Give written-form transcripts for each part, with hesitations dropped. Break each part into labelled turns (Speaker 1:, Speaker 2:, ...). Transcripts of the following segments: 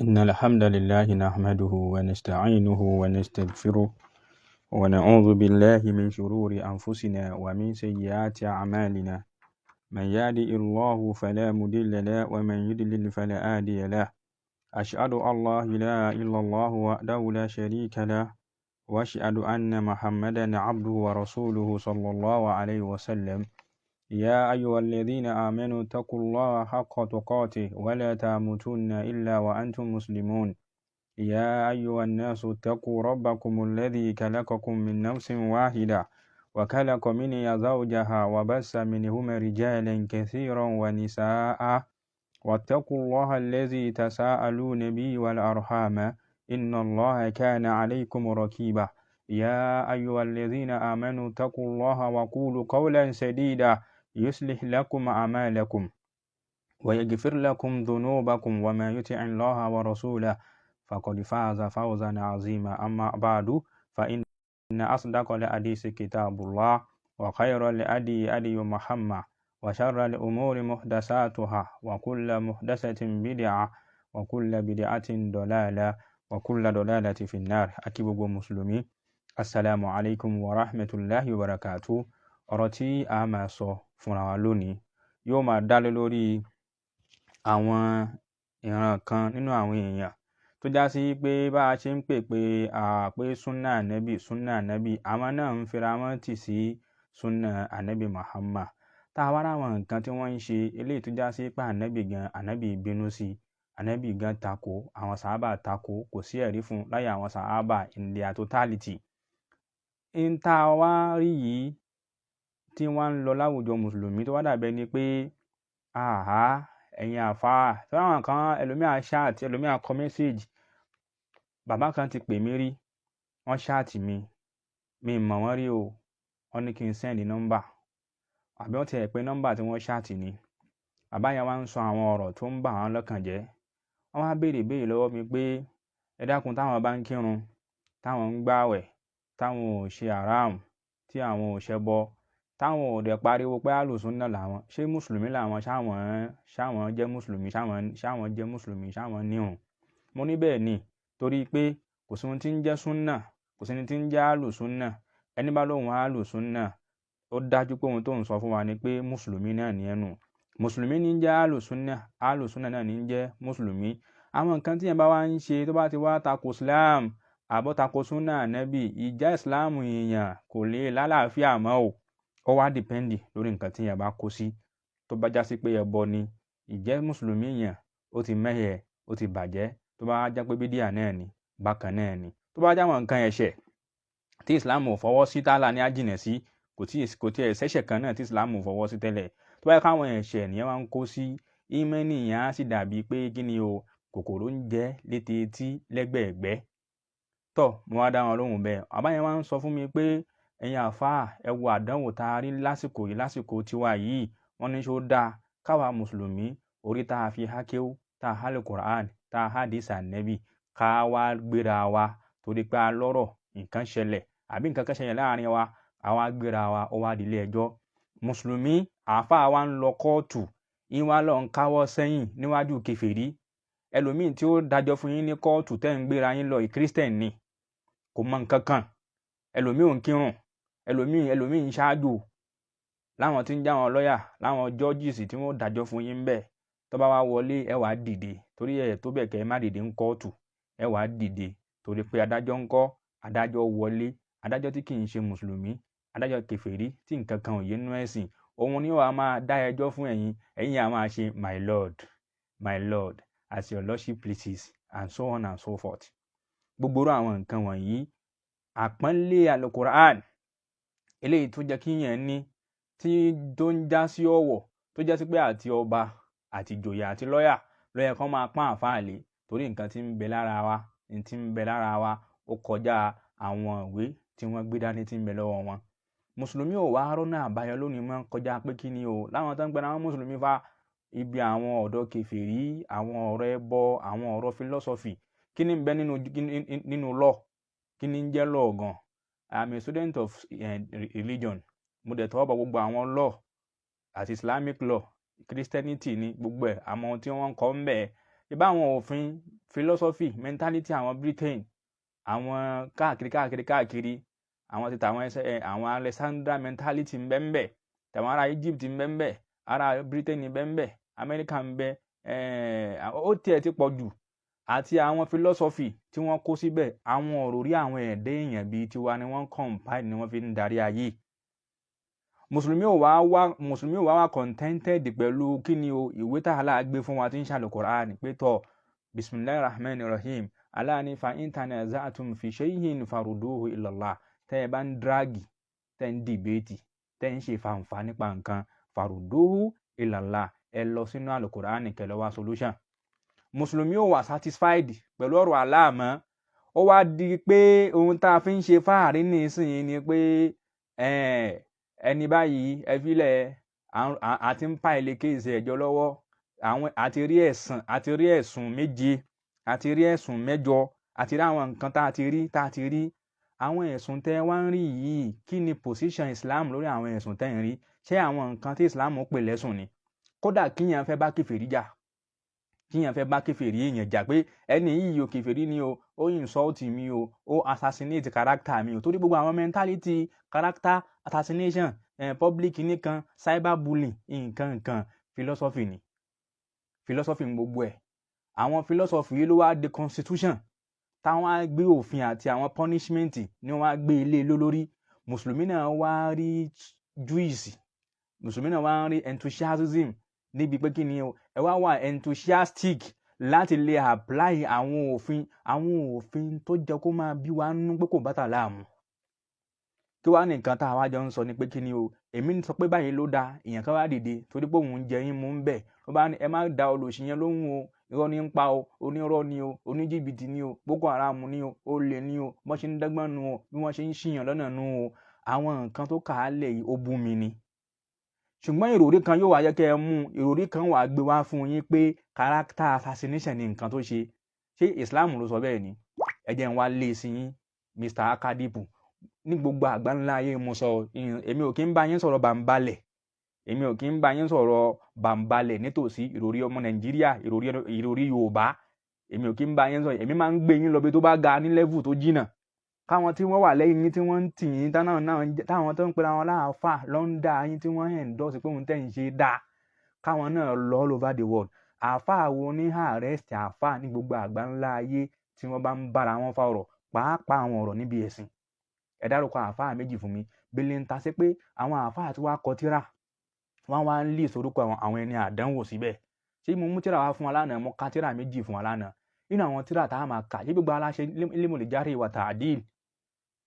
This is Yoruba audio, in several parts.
Speaker 1: إن الحمد لله نحمده ونستعينه ونستغفره ونعوذ بالله من شرور أنفسنا ومن سيئات أعمالنا. من يهده الله فلا مضل له ومن يضلل فلا هادي له. أشهد أن لا إله إلا الله وحده لا شريك له، وأشهد أن محمدا عبده ورسوله صلى الله عليه وسلم. يا أيها الذين آمنوا اتقوا الله حق تقاته ولا تموتن إلا وأنتم مسلمون. يا أيها الناس اتقوا ربكم الذي خلقكم من نفس واحدة وخلق منها زوجها وبث منهما رجالا كثيرا ونساء، واتقوا الله الذي تساءلون به والأرحام إن الله كان عليكم رقيبا. يا أيها الذين آمنوا اتقوا الله وقولوا قولا سديدا يصلح لكم أعمالكم ويغفر لكم ذنوبكم، وما يطع الله ورسوله فقد فاز فوزا عظيما. أما بعد، فإن أصدق الحديث كتاب الله، وخير الهدي هدي محمد، وشر الأمور محدثاتها، وكل محدثة بدعة، وكل بدعة ضلالة، وكل ضلالة في النار. A kí gbogbo mùsùlùmí, السلام عليكم ورحمة الله وبركاته. Ọ̀rọ̀ tí a máa sọ fúnra wa lónìí yóò máa dá lé lórí àwọn ìran kan nínú àwọn èèyàn tó já sí pé bá a ṣe ń pè pé súnà ànábì, súnà ànábì, àwọn náà ń fira wọn tì sí súnà ànábì Muhammad. Tá a wá ráwọn nǹkan tí wọ́n ń ṣe eléyìí tó já sí pé ànábì gan, ànábì bínú sí, ànábì gan takò, àwọn sàhábà takò, kò sí ẹ̀rí fún láyé àwọn sàhábà in their totality. Ń tá a wá rí yìí tí wọ́n ń lọ láwùjọ mùsùlùmí tó wá dàbẹ́ ni pé àhá, ẹ̀yin àfáà tí àwọn kan, ẹlòmíà chat, ẹlòmíà kọ message. Bàbá kan ti pè mí rí, wọ́n chat mi, mi mọ̀ wọ́n rí o. Wọ́n ní kí n send nọ́mbà, àbí wọ́n ti ẹ̀ pé nọ́mbà tí wọ́n chat ni. Bàbá yẹn wá ń sọ àwọn ọ̀rọ̀ tó ń bà wọ́n lọ́kàn jẹ́. Wọ́n wá béèrè béèrè lọ́wọ́ mi pé ẹ dákun, táwọn bá ń kírun, táwọn ń gbààwẹ̀, táwọn ò ṣe haram, tí àwọn ò ṣẹbọ, táwọn ò dẹ̀ pariwo pé àlùsùnnà làwọn, ṣé mùsùlùmí làwọn? Ṣáwọn jẹ́ mùsùlùmí? Ṣáwọn jẹ́ mùsùlùmí? Ṣáwọn nírun? Mo ní bẹ́ẹ̀ ni, torí pé kò sí ohun tí ń jẹ́ súnnà, kò sí ohun tí ń jẹ́ àlùsùnnà. Ẹni bá lóhun àlùsùnnà, ó dájú pé ohun tó ń sọ fún wa ni pé mùsùlùmí náà ní ẹnu. Mùsùlùmí ní ń jẹ́ àlùsùnnà, àlùsùnnà náà ní ń jẹ́ mùsùlùmí. Àwọn nǹkan tí yẹn bá wá ń ṣe tó bá ti wá tako Islam àbọ̀ tako súnnà ànábì, ìjà Islam èèyàn kò lè lálàáfíà mọ́ o. Ó wá depend lórí nǹkan tí yẹn bá kó sí. Tó bá já sí pé ẹbọ ni, ìjẹ́ mùsùlùmí yẹn ó ti mẹ́hẹ̀, ó ti bàjẹ́. Tó bá jẹ́ pé bídíà náà ni, bákan náà ni. Tó bá jáwọn nǹkan ẹ̀ṣẹ̀ tí Islam ò fọwọ́ sí, tálà ní àjìnà sí, kò tí ẹ̀ ṣẹ̀ṣẹ̀ kan náà tí Islam ò fọwọ́ sí tẹ́lẹ̀, tó bá yẹ káwọn ẹ̀ṣẹ̀ nìyẹn wá ń kó sí, ìmánì yẹn á sì dàbí pé kí ni o, kòkòrò ń jẹ létí etí lẹ́gbẹ̀ẹ́gbẹ́ tọ́. Mo wá dá wọn lóhùn bẹ́ẹ̀. Bàbá yẹn wá ń sọ fún mi pé ẹ̀yin àfáà, ẹ wo àdánwò tá a rí lásìkò yìí, lásìkò tiwa yìí. Wọ́n ní ṣó dáa káwa mùsùlùmí, orí tá a fi há kéwú, tá a há lè Quran, tá a há hadith ànẹ́bì, ká wá gbéra wa torí pé a lọ́rọ̀, nǹkan ṣẹlẹ̀ àbí nǹkan kan ṣẹlẹ̀ láàrin wa, àwa gbéra wa, ó wá dilé ẹjọ́? Mùsùlùmí àáfàá wa ń lọ kóòtù, ìwà lọ ń káwọ́ sẹ́yìn níwájú kèfèrí. Ẹlòmíì tí ó dájọ́ fún yín ní kóòtù tẹ́ ń gbéra yín lọ, Christian ni, kò mọ nǹkan kan. Ẹlòmíì ò ń kírun, ẹlòmíì ń ṣáájú láwọn tí ń já wọn lọ́yà, láwọn judges tí wọ́n dájọ́ fún yín bẹ́ẹ̀. Tó bá wá wọlé, ẹ wàá dìde torí ẹ tó bẹ̀ kẹ́ ẹ má dìde ń kóòtù. Ẹ wàá dìde torí pé adájọ́ ń kọ́, adájọ́ wọlé, adájọ́ tí kì í ṣe mùsùlùmí, adájọ́ kèfèrí tí nǹkan kan ò yé nínú ẹ̀sìn, òun ni wàá máa dá ẹjọ́ fún ẹ̀yin. Ẹ̀yin á máa ṣe "My lord, my lord, as your lordship pleases," and so on and so forth. Gbogbo irú àwọn nǹkan wọ̀nyí, àpọ́nlé alukur'an eléyìí tó jẹ́ kí yẹn ní tí tó ń já sí ọ̀wọ̀, tó jẹ́ sí pé àti ọba àti ìjòyè àti lọ́yà ló yẹ kó máa pọ́n àfáà lé, torí nǹkan tí ń bẹ lára wa, ní tí ń bẹ lára wa, ó kọjá àwọn ìwé tí wọ́n gbé dání tí ń bẹ lọ́wọ́ wọn. Mùsùlùmí ò wá rọ́nà àbáyọ lónìí mọ́ kọjá pé kí ni o, láwọn tó ń gbẹ́ra wọn mùsùlùmí fa ibi àwọn ọ̀dọ́ kèfèrí, àwọn ọ̀rọ̀ ẹbọ, àwọn ọ̀rọ̀ philosophy. Kí ni ń bẹ nínú law? Kí ni ń jẹ́ law gan? I am a student of religion. Mo dẹ̀ tọwọ́ bọ gbogbo àwọn law, àti Islamic law, Christianity ní gbogbo ẹ̀, àmọ́ ohun tí wọ́n ń kọ́ ń bẹ̀ ibà, àwọn òfin. Philosophy, mentality àwọn Britain, àwọn káàkiri káàkiri káàkiri, àwọn ti tàwọn ẹsẹ ẹ, àwọn Alexandra mentality ń bẹ ń bẹ, tàwọn ará Egypt ń bẹ ń bẹ, ará Britain ń bẹ ń bẹ, America ń bẹ ẹ, ó tiẹ̀ ti pọ̀ jù, àti àwọn philosophy tí wọ́n kó síbẹ̀, àwọn òròrí àwọn ẹ̀dá èèyàn bíi tiwa ni wọ́n compile, ni wọ́n fi ń darí ayé. Mùsùlùmí ò wá contented pẹ̀lú kí ni o, ìwé tá Allah gbé fún wa tí ń ṣàlù Qur'an pé tọ́, Bismillahir Rahmanir Rahim, Allah ní fa in tanaza'tum fi shay'in farudduhu ilallah. Tẹ́ ẹ bá ń drag, tẹ́ ń debate, tẹ́ ń ṣe fàǹfà nípa nǹkan, farudduhu ilallah, ẹ lọ sínú Al-Qur'an kẹ́ lọ wá solution. Mùsùlùmí ò wà satisfied pẹ̀lú ọ̀rọ̀ Allah mọ́. Ó wá di pé ohun tá a fi ń ṣe fáàrí nísìnyí ni pé ẹni báyìí, ẹ filẹ̀, àti ń pa ilé case ẹjọ́ lọ́wọ́ àwọn, àti rí ẹ̀sùn 7, àti rí ẹ̀sùn 8, àti rí àwọn nǹkan tá a ti rí. Àwọn ẹ̀sùn tẹ́ wá ń rí yìí, kí ni position Islam lórí àwọn ẹ̀sùn tẹ́ ń rí? Ṣé àwọn nǹkan tí Islam pè lẹ́sùn ni? Kódà kíyàn fẹ́ bá kèfèrí jà, kíyàn fẹ́ bá kèfèrí èèyàn jà pé ẹni yìí o, kèfèrí ni o, ó insult mi o, ó assassinate character mi o, torí gbogbo àwọn mentality character assassination, public nìkan, cyber bullying, nǹkan nǹkan, philosophy ni, philosophy ní gbogbo ẹ̀. Àwọn philosophy yìí ló wá di constitution táwọn á gbé òfin àti àwọn punishment ni wọ́n á gbé ilé lórí. Mùsùlùmí náà wá rí juice, mùsùlùmí náà wá rí enthusiasm níbi pé kí ni o, ẹ wá wà enthusiastic láti lè apply àwọn òfin tó jẹ́ kó máa bí wa nínú pé kò bá tà láàmú. Kí wàá ní nǹkan tá a wá jọ ń sọ ni pé kí ni o, èmi ń sọ pé báyìí ló dáa, èèyàn kan wá dìde torí pé òun ń jẹ yín mú ń bẹ̀, ló bá ní ẹ má da olòṣì yẹn lóhùn o, irọ́ ní ń pa o, onírọ́ ni o, oníjìbìtì ni o, Boko Haram ni o, olè ni o, bọ́n ṣe ń dẹ́gbọ́n nu o, bí wọ́n ṣe ń ṣìyàn lọ́nà nu o. Àwọn nǹkan tó kà á lẹ̀ yìí, ó bú mi ni. Ṣùgbọ́n ìròrí kan yóò wá yẹ kẹ́ ẹ mú ìròrí kan wà gbé wá fún yín pé character assassination ni nǹkan tó ṣe. Ṣé Islam ló sọ bẹ́ẹ̀ ni? Ẹ jẹ́ n wá lé sí yín, Mr. Akadipu, ní gbogbo àgbáńlá ayé. Mo sọ, èmi ò kí ń bá yín sọ̀rọ̀ bàǹbalẹ̀, èmi ò kí ń bá yín sọ̀rọ̀ bàǹbalẹ̀ nítòsí ìròrí ọmọ Nàìjíríà, ìròrí Yorùbá, èmi ò kí ń bá yín sọ̀rọ̀. Èmi máa ń gbé yín lọ bí tó bá ga ní level tó jìnà, káwọn tí wọ́n wà lẹ́yìn yín, tí wọ́n ń tì yín, táwọn tó ń pera wọn láàfà lọ́ńdà yín, tí wọ́n endorse pé òun tẹ̀ ń ṣe dáa, káwọn náà lọ all over the world. Àáfàá wo ní arrest àáfàá ní gbogbo àgbáńlá ayé tí wọ́n bá ń bára wọn fa ọ̀rọ̀, pàápàá àwọn ọ̀rọ̀ níbi ẹ̀sìn? Ẹ dárúkọ àáfàá 2 fún mi. Bílẹ̀ ń ta sí pé àwọn àáfàá tí wàá kọ tírà, wọ́n wá ń lè sorúkọ àwọn ẹni àdánwò síbẹ̀. Ṣé mo mú tírà wá fún wa lánàá? Mo ka tírà 2 fún wa lánàá nínú àwọn tírà tá a máa kà. Ṣé gbogbo aláṣẹ ilmul jarhi wa ta'dil,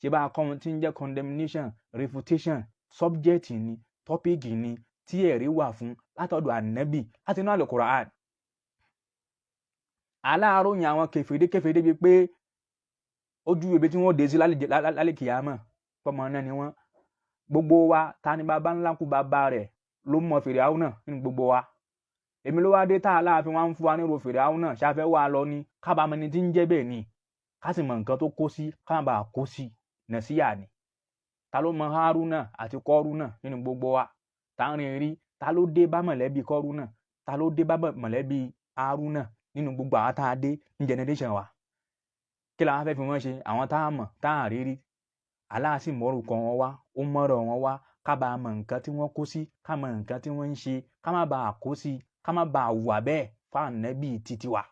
Speaker 1: ṣé bá a kọ́ ohun tí ń jẹ́ condemnation, refutation, subject ni, topic ni tí ẹ̀rí wà fún látọ̀dọ̀ ànábì láti inú Al-Qur'an? Aláàárọ̀yìn àwọn kèfèrí kèfèrí bíi pé ojú ibi tí wọ́n dé sí lálẹ́ kìyàmọ̀, pọ́mọ náà ni wọ́n. Gbogbo wa, ta ni bàbá ńlá kú bàbá rẹ̀ ló mọ Fìràwọ́nà nínú gbogbo wa? Èmi ló wá dé tá Aláàfin wa ń fún wa nírò Fìràwọ́nà ṣáfẹ́ wà lọ ní kábàámọ̀ ẹni tí ń jẹ́ bẹ́ẹ̀ ni, ká sì mọ nǹkan tó kó sí, ká má bàa kó sí nàṣíyà ni. Ta ló mọ Haruna àti Kọ́rúnà nínú gbogbo wa? Ta ń rìn rí? Ta ló dé bá mọ̀lẹ́bí Kọ́rúnà? Ta ló dé bá mọ̀lẹ́bí Haruna nínú gbogbo àwọn tá a dé ní generation wa? Kí la wá fẹ́ fi wọ́n ṣe? Àwọn tá a mọ̀, tá a rí rí, Allah sì mọ́rùkọ wọn wá, ó mọ̀rọ̀ wọn wá, ká bàa mọ̀ nǹkan tí wọ́n kó sí, ká mọ̀ nǹkan tí wọ́n ń ṣe, ká má bàa kó sí, ká má bàa wà bẹ́ẹ̀ fáànẹ́bì títí wa.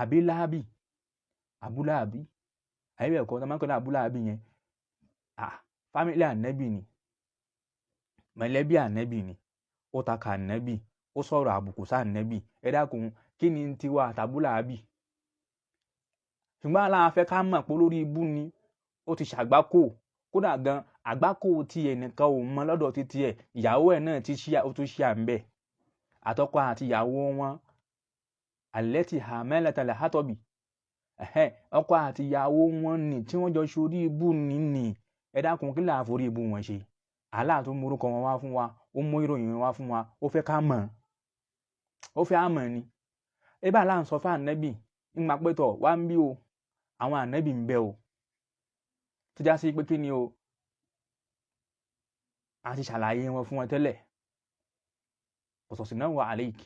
Speaker 1: Àbí Láàbì, Abúláàbí, àyè ẹ̀kọ́ tó máa ń pè ní Abúláàbí yẹn, ah, family ànẹ́bì ni, mọ̀lẹ́bí ànẹ́bì ni, ó taka ànẹ́bì, ó sọ̀rọ̀ àbùkù sí ànẹ́bì. Ẹ dákun, kí ni tiwa àtàbúláàbí? Ṣùgbọ́n Allah fẹ́ ká mọ̀ pé olórí ibú ni, ó ti ṣàgbákò. Kódà gan, àgbákò tí ẹnìkan ò mọ lọ́dọ̀ títí ẹ̀, ìyàwó ẹ̀ náà ti ṣíà, ó tún ṣíà ń bẹ̀, àtọkọ àti ìyàwó wọn, alẹ́tì hàmẹ́lẹ́tàlẹ̀ hátọ́bì, ọkọ àti ìyàwó wọn ni tí wọ́n jọ ṣorí ibú ní. Ẹ dákun, kí là á forí ibú wọn ṣe? Allah tó mú orúkọ wọn wá fún wa, ó mú ìròyìn wọn wá fún wa, ó fẹ́ ká mọ̀, ó fẹ́ á mọ̀ ni. Ẹ bá Allah ń sọ fún ànábì ńgbà pé tọ̀ wá ń bí o, àwọn ànábì ń bẹ o, tó já sí pé kí ni o, a ti ṣàlàyé wọn fún wọn tẹ́lẹ̀. Ọ̀sọ̀sì náà wà àlẹ́kì.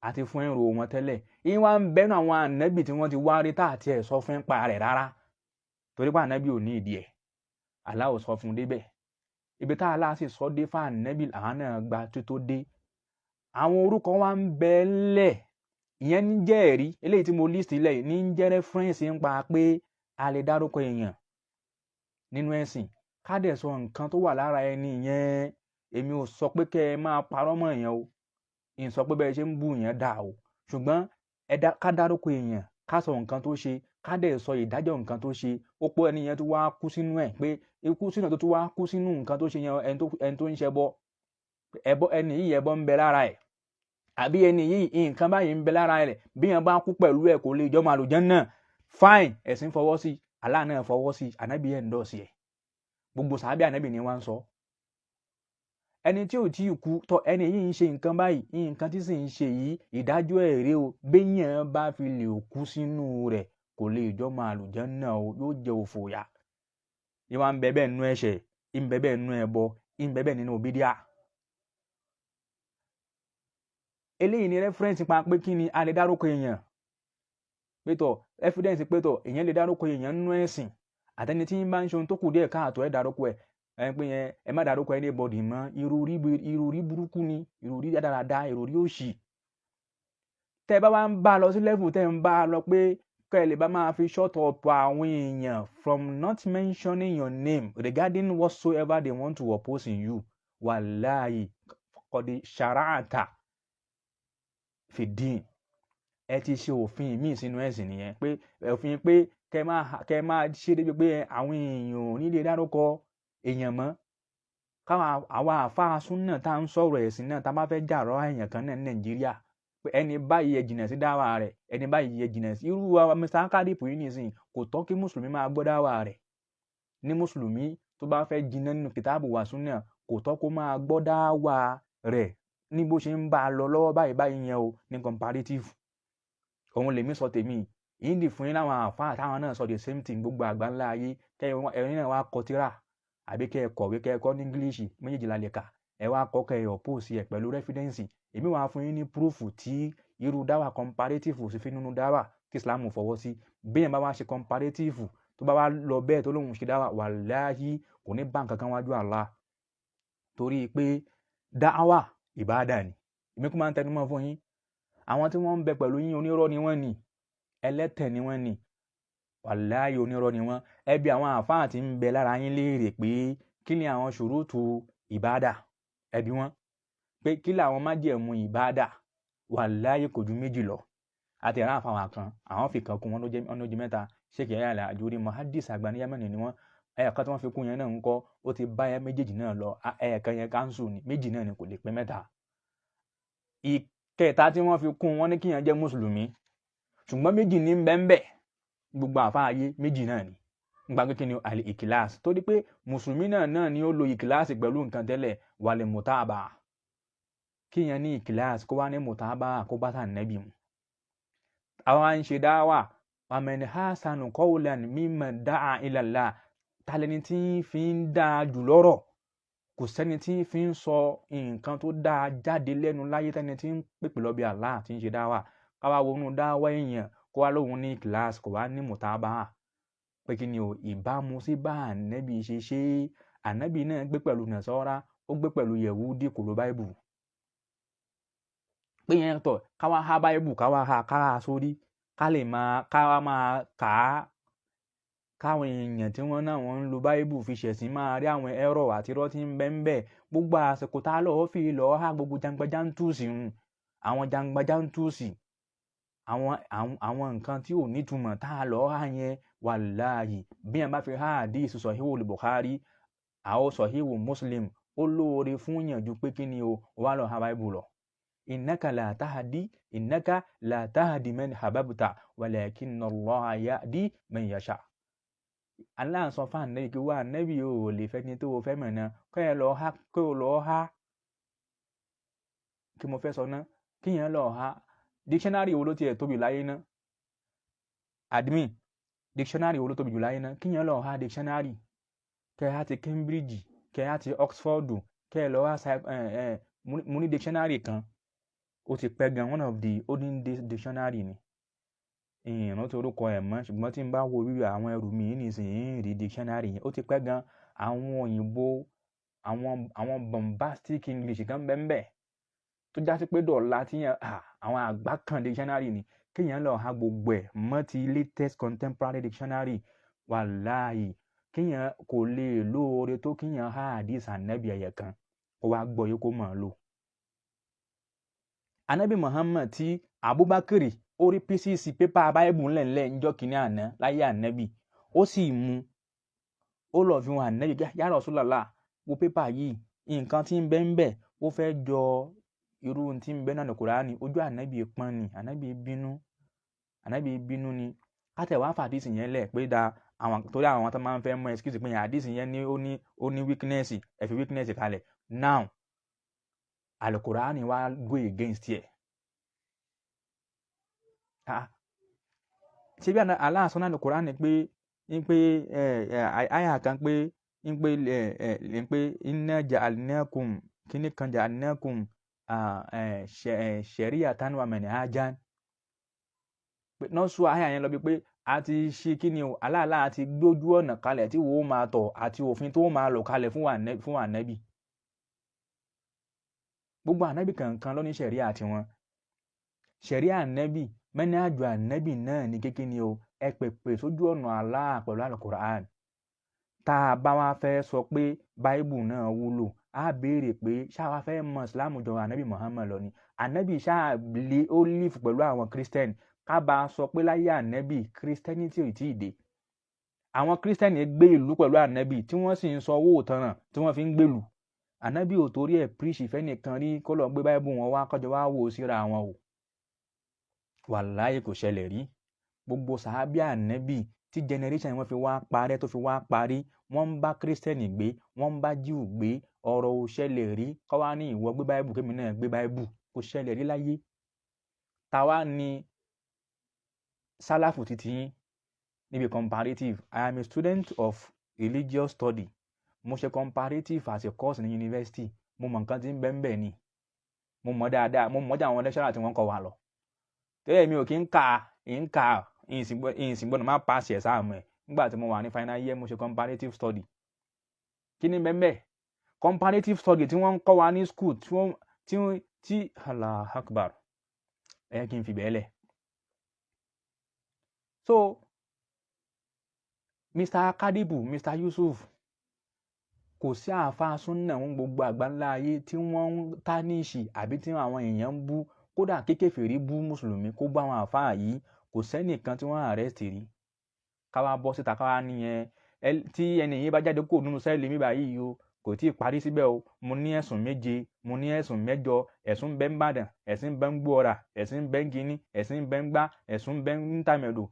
Speaker 1: Àti fún ẹ̀rọ wọn tẹ́lẹ̀. Ìyẹn wá ń bẹ́nu àwọn ànábì tí wọ́n ti wá rí tá àti ẹ̀ sọ fún pa rẹ̀ rárá, torí pé ànábì ò ní ìdí ẹ̀. Allah ò sọ fún débẹ̀. Ibi tá Allah sì sọ dé fún ànábì, àwọn náà gba tó dé. Àwọn orúkọ wa ń bẹ ńlẹ̀. Ìyẹn ní jẹ́ ẹ̀rí eléyìí tí mo list lẹ̀ ní ń jẹ́ reference ń pa pé a lè dárúkọ èèyàn nínú ẹ̀sìn, ká dẹ̀ sọ nǹkan tó wà lára ẹni yẹn. Èmi ò sọ pé kẹ́ ẹ máa parọ́ mọ́ èèyàn o, ì sọ pé bẹ́ẹ̀ ṣe ń bú yẹn dà o, ṣùgbọ́n ká dárúkọ èèyàn, ká sọ nǹkan tó ṣe, ká dẹ̀ sọ ìdájọ́ nǹkan tó ṣe. Ó pọ̀ ẹni yẹn tó wá kú sínú ẹ̀, pé ikú sínú ẹ̀ tó tún wá kú sínú nǹkan tó ṣe yẹn, ẹni tó ń ṣẹbọ, ẹbọ ẹni yìí, ẹbọ ń bẹ lára ẹ̀, àbí ẹni yìí, nǹkan báyìí ń bẹ lára rẹ̀, bí yẹn bá kú pẹ̀lú ẹ̀, kò lè jọmọ àlùjánnà. Fine, ẹ̀sìn fọwọ́ sí, Allah náà fọwọ́ sí, ànábì ẹ̀ ń dọ̀ sí ẹ̀, gbogbo sàábì ànábì ni wọ́n ń sọ. Ẹni tí ò tí ì kú tọ, ẹni yìí ń ṣe nǹkan báyìí, nǹkan tí sì ń ṣe yìí, ìdájọ́ ẹ̀ rèé o, béèyàn bá fi lè kú sínú rẹ̀, kò lè jọmọ àlùjánnà o, yóò jẹ òfò yà. Ìwà ń bẹ bẹ́ẹ̀ nínú ẹ̀ṣẹ̀, ń bẹ bẹ́ẹ̀ nínú ẹbọ, ń bẹ bẹ́ẹ̀ nínú bídíà. Eléyìí ni reference pa pé kí ni a lè dárúkọ èèyàn pétọ̀, evidence pétọ̀ èèyàn lè dárúkọ èèyàn nínú ẹ̀sìn. Àtẹni tí ń bá ń ṣe ohun tó kù díẹ̀ káàtó, ẹ̀ dárúkọ ẹ̀, ẹ̀ pé yẹn ẹ má dárúkọ anybody mọ́. Ìròrí burúkú ni, ìròrí dáradára, ìròrí òṣì. Tẹ́ bá wá ń bá a lọ sí level tẹ́ ń bá a lọ pé kẹ́ ẹ lè bá máa fi shut up àwọn èèyàn from not mentioning your name regarding whatsoever they want to oppose in you, wàláyì kọ́dí ṣàràtà fìdín, ẹ ti ṣe òfin míì sínú ẹ̀sìn nìyẹn, pé òfin pé kẹ́ máa ṣe débi pé àwọn èèyàn ò ní lè dárúkọ èèyàn mọ́. Káwọn àwa àfáà súnà tá à ń sọ̀rọ̀ ẹ̀sìn náà, tá a bá fẹ́ jàrọ̀ èèyàn kan náà ní Nàìjíríà pé ẹni báyìí, ẹ jìnà sí dáwà rẹ̀, ẹni báyìí, ẹ jìnà sí irú wa. Mr. Akadip yìí nìsín, kò tọ́ kí mùsùlùmí máa gbọ́ dáwà rẹ̀. Ní mùsùlùmí tó bá fẹ́ jiná nínú kìtàbù wa súnà, kò tọ́ kó máa gbọ́ dáwà rẹ̀ ní bó ṣe ń bá a lọ lọ́wọ́ báyìí báyìí yẹn o. Ní comparative, òun lèmi sọ tèmi yìí dì fún yín láwọn àfáà táwọn náà sọ the same thing. Gbogbo àgbáńlá ayé, kẹ́ ẹ̀yin náà wá kọ tírà àbí kẹ́ ẹ kọ̀wé, kẹ́ ẹ kọ́ ní English, méjèèjì la lè kà. Ẹ wá kọ́, kẹ́ ẹ oppose ẹ̀ pẹ̀lú reference. Èmi wàá fún yín ní proof tí irú dáwà comparative sì fi nínú dáwà tí Islam fọwọ́ sí. Bí yẹn bá wá ṣe comparative, tó bá wá lọ bẹ́ẹ̀, tó lóun ṣe dáwà, wàláhí, kò ní bá nǹkan kan wájú Allah, torí pé dáwà ìbáàdà ni. Èmi kò máa ń tẹnu mọ́ fún yín, àwọn tí wọ́n ń bẹ pẹ̀lú yín, onírọ́ ni wọ́n ní, ẹlẹ́tẹ̀ ni wọ́n ní, wàláhí, onírọ́ ni wọ́n. Ẹ bi àwọn àfáà tí ń bẹ lára yín léèrè pé kí ni àwọn ṣùrùtù ìbáàdà. Ẹ bi wọ́n pé kí làwọn májẹ̀mú ìbáàdà. Wàláhí, kò ju méjì lọ. Àti ẹ̀rọ àfàwọn kan, àwọn fi kan kún wọn, ló jẹ́ mẹ́ta. Sheikh Yahya Al-Ajuri, muhaddis àgbà ní Yemeni ni wọ́n. Ẹ̀ẹ̀kan tí wọ́n fi kún yẹn náà ń kọ́, ó ti bá méjèèjì náà lọ. Ẹ̀ẹ̀kan yẹn káńsù ni, méjì náà ni, kò lè pé mẹ́ta. Ìkẹta tí wọ́n fi kún wọn ní kíyàn jẹ́ mùsùlùmí, ṣùgbọ́n méjì ní bẹ́ńbẹ́. Gbogbo àfáàyè, méjì náà ni nípa pé kí ni àlè ìkìláàsì, torí pé mùsùlùmí náà ni ó lo ìkìláàsì pẹ̀lú nǹkan tẹ́lẹ̀ wàlẹ̀ mùtáàbà. Kíyàn ní ìkìláàsì, kó wá ní mùtáàbà, kó bá tà nẹ́bì mu. Àwọn à ń ṣe dáwà. Waman hasanu qawlan mimman da'a ila Allah, talẹni tí ń fi ń dáa jù lọ́rọ̀? Kò sẹ́ni tí ń fi ń sọ nǹkan tó dáa jáde lẹ́nu láyé tẹ́ni tí ń pèpè lọ bí Allah, tí ń ṣe dáwà. Káwá wọnú dáwà èèyàn, kó wá lóhun ní ìkìláàsì, kó wá ní mùtábà, pé kí ni o, ìbámu sí bá ànábì ṣe ṣe. Ànábì náà gbé pẹ̀lú nàṣọ́ra, ó gbé pẹ̀lú yẹ̀wúdí, kò lo báìbù pé yẹn tọ̀. Káwá há báìbù, káwá há ká sórí, ká lè máa káwá máa kà á, káwọn èèyàn tí wọ́n náà wọ́n ń lo báìbù fi ṣẹ̀sìn máa rí àwọn ẹ̀rọ àti irọ́ tí ń bẹ ń bẹ. Gbogbo àsìkò tá a lọ́ọ́ fi lọ́ọ́ há gbogbo jangbajántùsì ń àwọn jangbajántùsì, àwọn nǹkan tí ò nítumọ̀ tá a lọ́ọ́ há yẹn, wàláhì, bí yẹn bá fi há àdíìsì Sọ̀híhù Bukhari àwọn Sọ̀híhù Muslim, ó lóore fún yàn ju pé kí ni o wà lọ́ọ́ há báìbù lọ. Innaka la tahdi, innaka la tahdi man hababta, walakinna Allaha yahdi man yasha. Allah sọ fún ànábì kí wá ànábì ò lè fẹ́ ní tó o fẹ́ mọ̀ náà. Kọ́ ẹ lọ́ọ́ há, kó o lọ́ọ́ há. Kí mo fẹ́ sọ ná, kí yẹn lọ́ọ́ há dictionary wo ló tiẹ̀ tóbi láyé ná? Admin, dictionary wo ló tóbi jù láyé ná? Kí yẹn lọ́ọ́ há dictionary, kẹ́ ẹ há ti Cambridge, kẹ́ ẹ há ti Oxford, kẹ́ ẹ lọ́ọ́ há. Mo ní dictionary kan, Ó ti pẹ́ gan, one of the olden days dictionary ni. Ìrántí orúkọ ẹ̀ mọ́, ṣùgbọ́n tí n bá wo wíwí àwọn ẹrù mi nísìnyí, ń rí dictionary yẹn. Ó ti pẹ́ gan. Àwọn òyìnbó, àwọn bombastic English kan bẹ́ẹ̀ tó já sí pé dọ̀la tí yẹn, àwọn àgbà kan dictionary ni. Kéèyàn lọ ha gbogbo ẹ̀ mọ́ ti latest contemporary dictionary, wàláhì, kéèyàn kò lè lóore tó kéèyàn ha hadith Ànábì ẹ̀yẹ kan, kó wá gbọ́ yé, kó mọ̀ ọ́ lò. Anabi Muhammad tí Abubakar ó rí pieces paper Bible ńlẹ̀ńlẹ̀ ńjọ́ kìíní àná láyé Ànábì, ó sì mú, ó lọ fi hàn Ànábì: "Ya Rasulullah, wo paper yìí, nǹkan tí ń bẹ ń bẹ, ó fẹ́ jọ irú tí ń bẹ náà ní Kùránì." Ojú Ànábì pọ́n ni, Ànábì bínú, Ànábì bínú ni. Kátẹ̀ wá fàdísì yẹn lẹ̀ pé da àwọn, torí àwọn tó máa ń fẹ́ mọ excuse pé àdísì yẹn ní ó ní weakness, ẹ fi weakness kalẹ̀. Now, Alukurani wá go against ẹ̀. Ah, ṣé bí Allah sọ náà Alukurani pé ń pé ẹ ẹ àyà kan pé ń pé ẹ ẹ ń pé inna ja'alnakum kíní kan ja'alnakum shari'atan wa manhajan, pé nọ́ọ̀sù àyà yẹn lọ bí pé a ti ṣe kí ni o, Allah àti gbójú ọ̀nà kalẹ̀ tí wò ó máa tọ̀ àti òfin tó máa lò kalẹ̀ fún ànábì. Gbogbo ànábì kankan ló ní ṣẹ̀ríà tiwọn. Ṣẹ̀ríà ànábì, manhaj ànábì náà ní kékeré ni o, ẹ pèpè sójú ọ̀nà Allah pẹ̀lú Al-Qur'an. Tá a bá wá fẹ́ sọ pé Báíbù náà wúlò, á béèrè pé ṣá wá fẹ́ mọ Ìsìlámù jọ ànábì Muhammad lọ ni? Ànábì ṣáà lè ó live pẹ̀lú àwọn Christian, ká bá a sọ pé láyé ànábì Christianity ò tí ì dé. Àwọn Christian gbé ìlú pẹ̀lú ànábì, tí wọ́n sì ń sọ owó ìtanràn tí wọ́n fi ń gbèlú. Ànábì ò torí ẹ̀ preach ìfẹ́ nìkan rí kó lọ gbé Báíbù wọn wá kọjọ wá wò síra wọn o. Wàláyé, kò ṣẹlẹ̀ rí. Gbogbo sàábì ànábì tí generation wọn fi wá parẹ́, tó fi wá parí, wọ́n ń bá Christian gbé, wọ́n ń bá Jew gbé. Ọ̀rọ̀ ò ṣẹlẹ̀ rí kọ́ wá ní ìwọ gbé Báíbù, kémi náà gbé Báíbù. Kò ṣẹlẹ̀ rí láyé. Táwa ni sálàfù títí yín níbi comparative? I am a student of religious study. Mo ṣe comparative as a course ní university. Mo mọ nǹkan tí ń bẹ ń bẹ ni, mo mọ̀ dáadáa, mo mọ̀ jẹ́ àwọn lecturer tí wọ́n kọ́ wa lọ. Tẹ́lẹ̀ mi ò kí ń kà ń kà, ìsìn gbọ́dọ̀ má pass exam ẹ̀. Nígbà tí mo wà ní final year, mo ṣe comparative study. Kí ni bẹ́ẹ̀ bẹ́ẹ̀ comparative study tí wọ́n ń kọ́ wa ní school tí wọ́n tí wọ́n tí? Allah akbar, ẹ kí n fi bẹ́ẹ̀ lẹ̀. So Mr. Kadibu, Mr. Yusuf, kò sí àáfàá súnà ń gbogbo àgbáńlá ayé tí wọ́n ń tánìṣì àbí tí àwọn èèyàn ń bú, kódà kékèfèrí bú mùsùlùmí, kó bá àwọn àáfàá yìí, kò sẹ́nìkan tí wọ́n arrest rí. Káwá bọ́ síta, káwá nìyẹn tí ẹni yìí bá jáde kó nínú cell mi báyìí o, kò tí ì parí síbẹ̀ o. Mo ní ẹ̀sùn 7, mo ní ẹ̀sùn 8. Ẹ̀sùn bẹ́ ń bàdàn, ẹ̀sùn bẹ́ ń gbóra, ẹ̀sùn bẹ́ ń kínní, ẹ̀sùn bẹ́ ń gbá, ẹ̀sùn bẹ́ ń tàmẹ̀dò.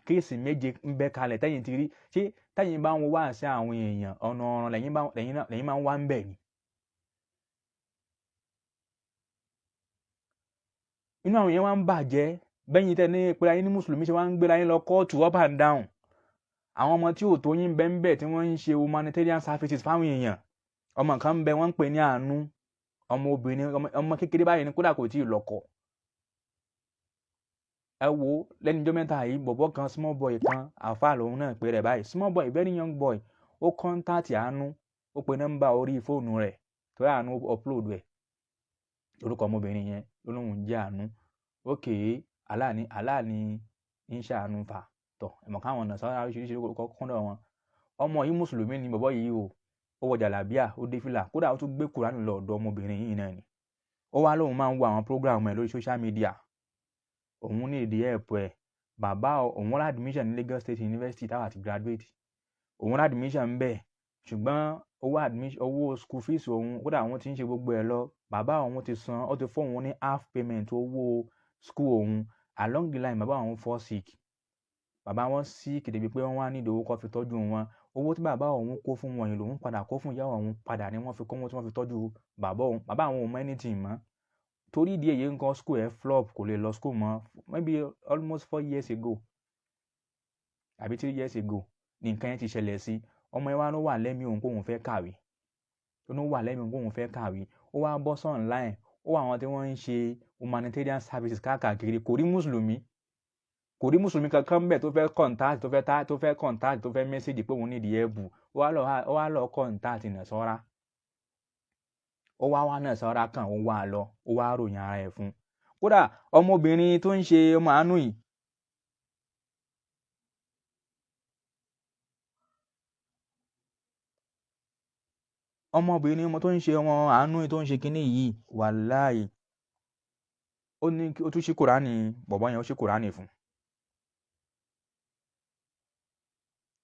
Speaker 1: Case 7 ń bẹ kalẹ̀ tẹ́yìn ti rí. Ṣé tẹ́yìn bá ń wo wá sí àwọn èèyàn ọ̀nà ọ̀ràn lẹ́yìn máa ń wá ń bẹ̀ ni? Inú àwọn èèyàn wá ń bàjẹ́ bẹ́yìn tẹ́ ní pé ayé ní mùsùlùmí ṣe wá ń gbéra yín lọ kóòtù up and down. Àwọn ọmọ tí ò tó yín bẹ́ ń bẹ̀ tí wọ́n ń ṣe humanitarian services fáwọn èèyàn. Ọmọ kan ń bẹ, wọ́n ń pè ní Àánú, ọmọ obìnrin, ọmọ kékeré báyìí ní, kódà kò tí ì lọ́kọ. Ẹ wo lẹ́nu ọjọ́ mẹ́ta yìí, bọ̀bọ̀ kan, small boy kan, àáfàá lòun náà pé rẹ̀ báyìí, small boy, very young boy, ó contact Àánú, ó pe nọ́mbà orí fóònù rẹ̀ torí Àánú upload ẹ̀. Orúkọ ọmọbìnrin yẹn ló lóun jẹ́ Àánú. Ok, aláàní aláàní ń ṣàánú fà tọ̀ ẹ̀mọ̀ káwọn ọ̀nà sọ́ra oríṣiríṣi orúkọ kúndọ̀ wọn. Ọmọ yìí, mùsùlùmí ni bọ̀bọ̀ yìí o. Ó wọ jàlábíà, ó dé fìlà, kódà ó tún gbé Kùránì lọ ọ̀dọ̀ ọmọbìnrin yìí náà ni. Ó wá lóun máa ń wo àwọn program ẹ̀ lórí social media, òun ní ìdí ẹ̀pọ̀ ẹ̀. Bàbá òun rà admission ní Lagos State University táwa ti graduate, òun rà admission ń bẹ̀, ṣùgbọ́n owó admission, owó school fees òun, kódà òun ti ń ṣe gbogbo ẹ̀ lọ, bàbá òun ti san, ó ti fún òun ní half payment owó school òun. Along the line, bàbá òun fall sick. Bàbá wọn sick débi pé wọ́n wá nílò owó kó fi tọ́jú wọn. Owó tí bàbá òun kó fún wọn yìí lòun padà kó fún ìyá òun padà ni wọ́n fi kó wọn tí wọ́n fi tọ́jú bàbá òun. Bàbá òun ò mọ anything mọ́. Torí ìdí èyí nǹkan, school ẹ̀ flop, kò lè lọ school mọ́. Maybe almost 4 years ago àbí 3 years ago ní nǹkan yẹn ti ṣẹlẹ̀ sí ọmọ yẹn. Wá ló wà lẹ́mìí òun kó òun fẹ́ kàwé, ó ló wà lẹ́mìí òun kó òun fẹ́ kàwé. Ó wá bọ́ sí online, Ó wá àwọn tí wọ́n ń ṣe humanitarian services káàkiri. Kò rí mùsùlùmí, kò rí mùsùlùmí kankan bẹ́ẹ̀ tó fẹ́ contact, tó fẹ́ tá, tó fẹ́ contact, tó fẹ́ message pé òun nídìí ẹ̀bù. Ó wá lọ contact Nàsárà. Ó wá wá Nàsárà kan, ó wá lọ, ó wá ròyìn ara ẹ̀ fún. Kódà ọmọbìnrin tó ń ṣe ọmọ àánú yìí, ọmọbìnrin ọmọ tó ń ṣe ọmọ àánú yìí tó ń ṣe kinní yìí, wàláì, ó ní ó tún ṣí Kùránì bọ̀bọ́ yẹn, ó ṣí Kùránì fún,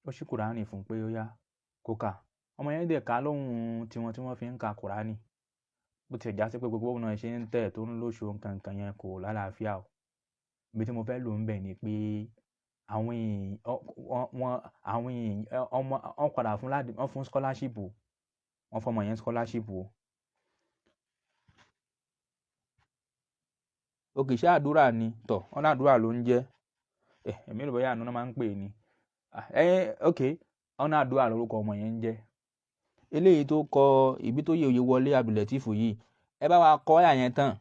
Speaker 1: ó ṣí Kùránì fún pé ó yá kó kà. Ọmọ yẹn dẹ̀ ká lóhùn tiwọn tí wọ́n fi ń ka Kùránì. Bó tiẹ̀ já sí pé gbogbo bóun náà ṣe ń tẹ̀ tó ń lóṣù nǹkan yẹn kò lálàáfíà o. Ibi tí mo fẹ́ lò ń bẹ̀ ni pé àwọn èèyàn wọn, àwọn èèyàn ọmọ wọn padà fún láti wọ́n fún scholarship o, wọ́n fọmọ yẹn scholarship o. Òkè ṣé àdúrà ni tọ̀ wọ́n ládùúrà ló ń jẹ́. Ẹ̀ èmi rò bóyá àánú náà máa ń pè ní. Ẹ ok, wọ́n ní àdúrà lórúkọ ọmọ yẹn ń jẹ́. Eléyìí tó kọ ibi tó yẹ òye wọlé Abdulateef yìí, ẹ bá wa kọ́ àyà yẹn tán.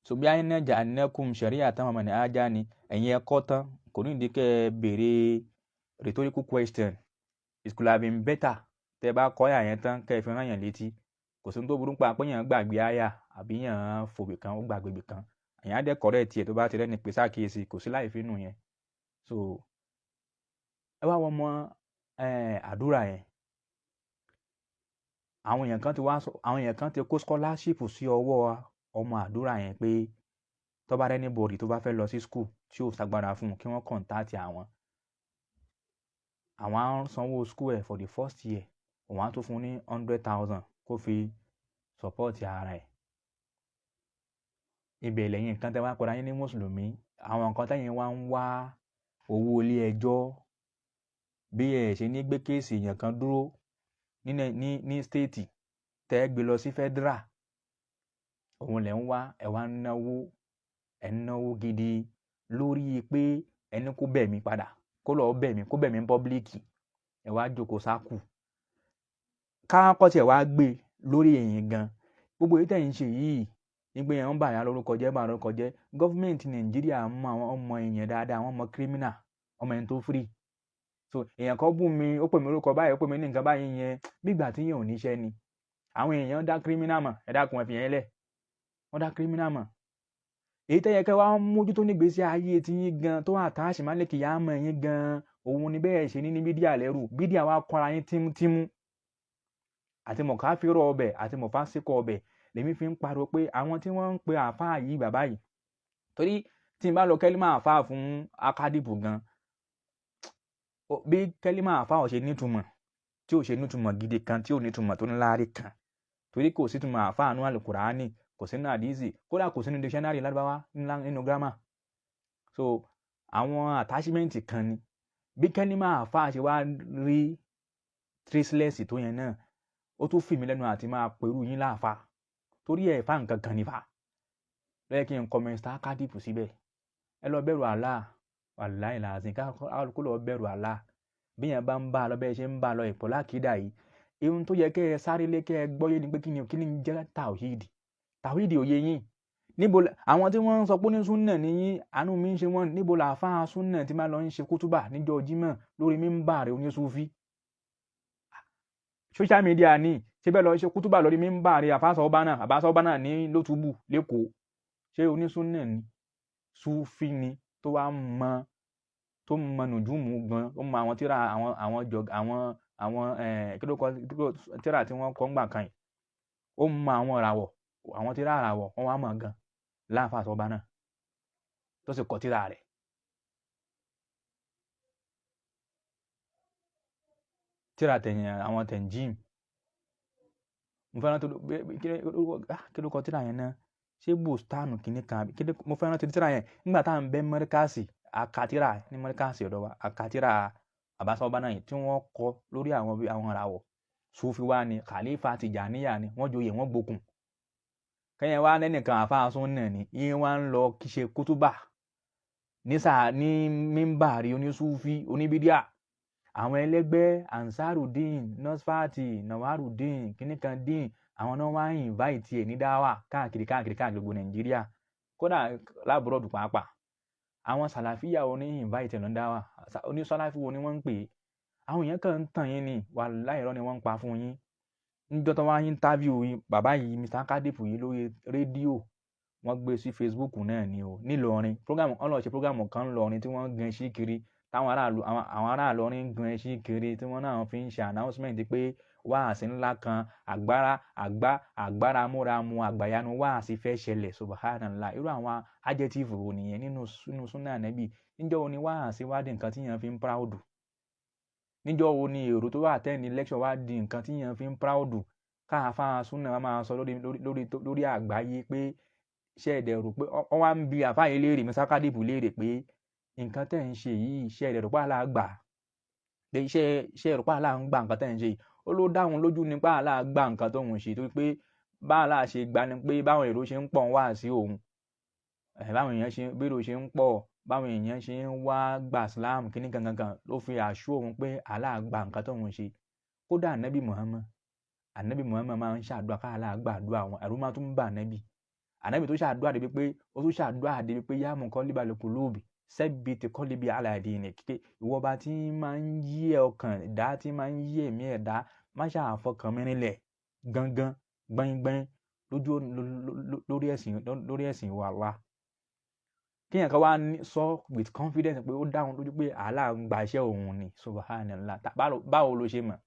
Speaker 1: So bí ayé jà nẹ́kùn ṣẹ̀ríà tán ọmọ ní ajá ni ẹ̀yin ẹ kọ́ tán, kò ní ìdí kẹ́ ẹ béèrè rhetorical question. It could have been better tẹ́ ẹ bá kọ́ àyà yẹn tán kẹ́ ẹ fi rán yàn létí. Kò sí ohun tó burú pa pé yàn gbàgbé àyà àbí yàn fòbì kan, ó gbàgbé ibì kan, èyàn á dẹ̀ correct tiẹ̀ tó bá ti rẹ́ni pè sákìyèsí, kò sí láì fínú yẹn. So ẹ wá wọ́n mọ àdúrà yẹn. Àwọn èèyàn kan ti wá sọ, àwọn èèyàn kan ti kó scholarship sí ọwọ́ ọmọ àdúrà yẹn pé tó bá rẹ́ni bọ̀dì tó bá fẹ́ lọ sí school tí ò sagbára fún un, kí wọ́n contact àwọn. Àwọn á sanwó school ẹ̀ for the first year, òun á tún fún un ní 100,000 kó fi support ara ẹ̀. Ibẹ̀ lẹ́yìn nǹkan tẹ́ wá pera yín ní mùsùlùmí, àwọn nǹkan tẹ́yìn wá ń wá owó ilé ẹjọ́ bí ẹ ṣe ní gbé case èèyàn kan dúró ní state tẹ́ ẹ gbé lọ sí federal, òun lẹ̀ ń wá. Ẹ wá ń náwó, ẹ ń náwó gidi lórí pé ẹni kó bẹ̀ mí padà, kó lọ́ọ́ bẹ̀ mí, kó bẹ̀ mí ní public. Ẹ wá jókòó sákù ká kọ́ tiẹ̀ wá gbé lórí ẹ̀yìn gan. Gbogbo èyí tẹ̀ ń ṣe yìí ní pé ẹ̀ ń bà yà lórúkọ jẹ́, bà lórúkọ jẹ́. Gọ́fìmẹ̀ntì Nàìjíríà mọ àwọn ọmọ èèyàn dáadáa, àwọn ọmọ criminal, ọmọ ẹni tó free. So èèyàn kan bú mi, ó pè mí lórúkọ báyìí, ó pè mí ní nǹkan báyìí yẹn, bí ìgbà tí yẹn ò níṣẹ́ ni. Àwọn èèyàn dá criminal mọ̀. Ẹ dákun, ẹ fi yẹn lẹ̀, wọ́n dá criminal mọ̀. Èyí tẹ́yẹ kẹ́ wá mójútó nígbésí ayé tí yín gan tó àtàṣì má lè kìyà mọ̀ yín gan, òun ni bẹ́ẹ̀ ṣe ní ní bídíà lẹ́rù. Bídíà wa kọ́ra yín tímútímú àti mọ̀káfírọ̀ ọbẹ̀ àti mọ̀fásíkọ̀ ọbẹ̀. Lèmi fi ń pariwo pé àwọn tí wọ́n ń pe àáfàá yìí, bàbá yìí, torí tí n bá lọ kẹ́límà àáfàá fún akádìbò gan, bí kẹ́límà àáfàá ò ṣe nítumọ̀, tí ò ṣe nítumọ̀ gidi kan, tí ò nítumọ̀ tó níláárí kan, torí kò sí túmọ̀ àáfàá nú àlùkùránì, kò sínú àdísì, kódà kò sínú dictionary lárúbáwá nínú grammar. So àwọn attachment kan ni. Bí kẹ́límà àáfàá ṣe wá rí traceless tó yẹn náà, ó tún fì mí lẹ́nu àti máa pẹ̀rù yín láàfáà, torí ẹ̀ fà nǹkan kan nífà lọ́yẹ́ kí n kọ́ Mr. Akadipu síbẹ̀. Ẹ lọ bẹ̀rù Allah, wàláì làzín, kálukú lọ bẹ̀rù Allah. Bí yẹn bá ń bá a lọ bẹ́ẹ̀ ṣe ń bá a lọ ìpọ̀ lákìdá yìí, ihun tó yẹ kẹ́ ẹ sáré lé kẹ́ ẹ gbọ́yé ni pé kí ni jẹ́ tàwíìdì. Tàwíìdì òye yín níbo? Àwọn tí wọ́n ń sọ pé ní súnà ní yín, àánú mi ń ṣe wọ́n. Níbo làáfàá súnà tí máa lọ ń ṣe kútúbà níjọ́ jímọ̀ lórí mímbà rẹ̀ oníṣúfí? Social media ní ṣé bẹ́ẹ̀ lọ ṣe kútúbà lórí mímbà rẹ̀ àfáàsọ ọba náà ní lótúbù lẹ́kọ̀ọ́. Ṣé onísúnà ni? Súfí ni tó wá mọ, tó mọ nùjúmù gan, ó mọ àwọn tíra, àwọn jọ àwọn kí ló kọ tíra tí wọ́n kọ́ ńgbà kan yìí, ó mọ àwọn ìràwọ̀, àwọn tíra ìràwọ̀ wọ́n wá mọ̀ gan láàfáà ọba náà tó sì kọ tíra rẹ̀. Tíra tẹ̀yìn àwọn tẹ̀njíìm, mo fẹ́ràn tó. Kí ló kọ tíra yẹn náà? Ṣé bùstánù kìíní kan? Mo fẹ́ràn tó tíra yẹn nígbà tá à ń bẹ mọ́ríkàsì, akatira ní mọ́ríkàsì ọ̀dọ̀ wa, akatira àbáṣọ́bá náà yìí tí wọ́n kọ lórí àwọn ìràwọ̀. Sufi wa ni, Khalifa Tìjàníyà ni, wọ́n joyè, wọ́n gbókun. Kẹ́yìn wá lẹ́nìkan àfáà súnà ni yín wá ń lọ kí ṣe kútúbà ní sáà ní mímbàrí onísúfí oníbídíà, àwọn ẹlẹgbẹ́ Ansarudeen, Nọ́sfàtì, Nawarudeen, kìnnìkan dín. Àwọn náà wá ń invite ẹ̀ ní dáwà káàkiri káàkiri káàkiri gbogbo Nàìjíríà, kódà l'abroad pàápàá. Àwọn sàlàfíà wo ní invite ẹ̀ lọ dáwà? Onísàlàfí wo ni wọ́n ń pè é? Àwọn èèyàn kàn ń tàn yín ni. Wàláhì, irọ́ ni wọ́n ń pa fún yín. Níjọ́ tó wá interview bàbá yìí, Mr. Akadip yìí, lórí rédíò, wọ́n gbé sí Facebook náà ni o, nílọrin. Program wọ́n lọ ṣe, program kan ńlọrin tí wọ́n gan sí kiri, táwọn aráàlú, àwọn ará Ìlọrin ń gan sí kiri, tí wọ́n náà fi ń ṣe announcement pé wáàsí ńlá kan, àgbára àgbá àgbára múramu àgbàyanu wáàsí fẹ́ ṣẹlẹ̀. Subhanallah, irú àwọn adjective wo nìyẹn nínú súnà Ànábì? Níjọ́ wo ni wáàsí wá di nǹkan tí yẹn fi ń proud? Níjọ́ wo ni èrò tó wà attend lecture wá di nǹkan tí yẹn fi ń proud? Káàfáà súnà wá máa sọ lórí àgbáyé pé ṣé ẹ̀dẹ̀ rò pé wọ́n wá ń bi àfáà yìí léèrè, Mr. Akadip léèrè pé nǹkan tẹ́ ń ṣe yìí, ṣé ẹ̀dẹ̀ rò pé àlá gbà pé ṣé ẹ̀rọ pé àlá ń gbà nǹkan tẹ́ ń ṣe yìí? Ó ló dáhùn lójú ní pé àlá gbà nǹkan tóun ṣe, torí pé báàlà ṣe gbà ni pé báwọn èrò ṣe ń pọ̀ wá sí òun, báwọn èèyàn ṣe, bérò ṣe ń pọ̀, báwọn èèyàn ṣe ń wá gbà Islam kíní kankan ló fi àṣù òun pé àlá gbà nǹkan tóun ṣe. Kódà Anabi Muhammad, Anabi Muhammad máa ń ṣàdúrà ká àlá gbàdúrà wọn. Ẹ̀rù máa tún bà Anabi. Anabi tó ṣàdúrà débi pé ó tún ṣàdúrà débi pé yá muqallibal qulubi sabbit qalbi ala dinik, pé ìwọ bá tí máa ń yí ọkàn ẹ̀dá, tí máa ń yí ẹ̀mí ẹ̀dá, má ṣàfọkàn mi rinlẹ̀ gangan gbẹ́ngbẹ́ng lójú lórí ẹ̀sìn wa Allah. Kéèyàn kan wá sọ with confidence pé ó dáhùn lójú pé Allah ń gba iṣẹ́ òun ni. Subhanallah, báwo ló ṣe mọ̀?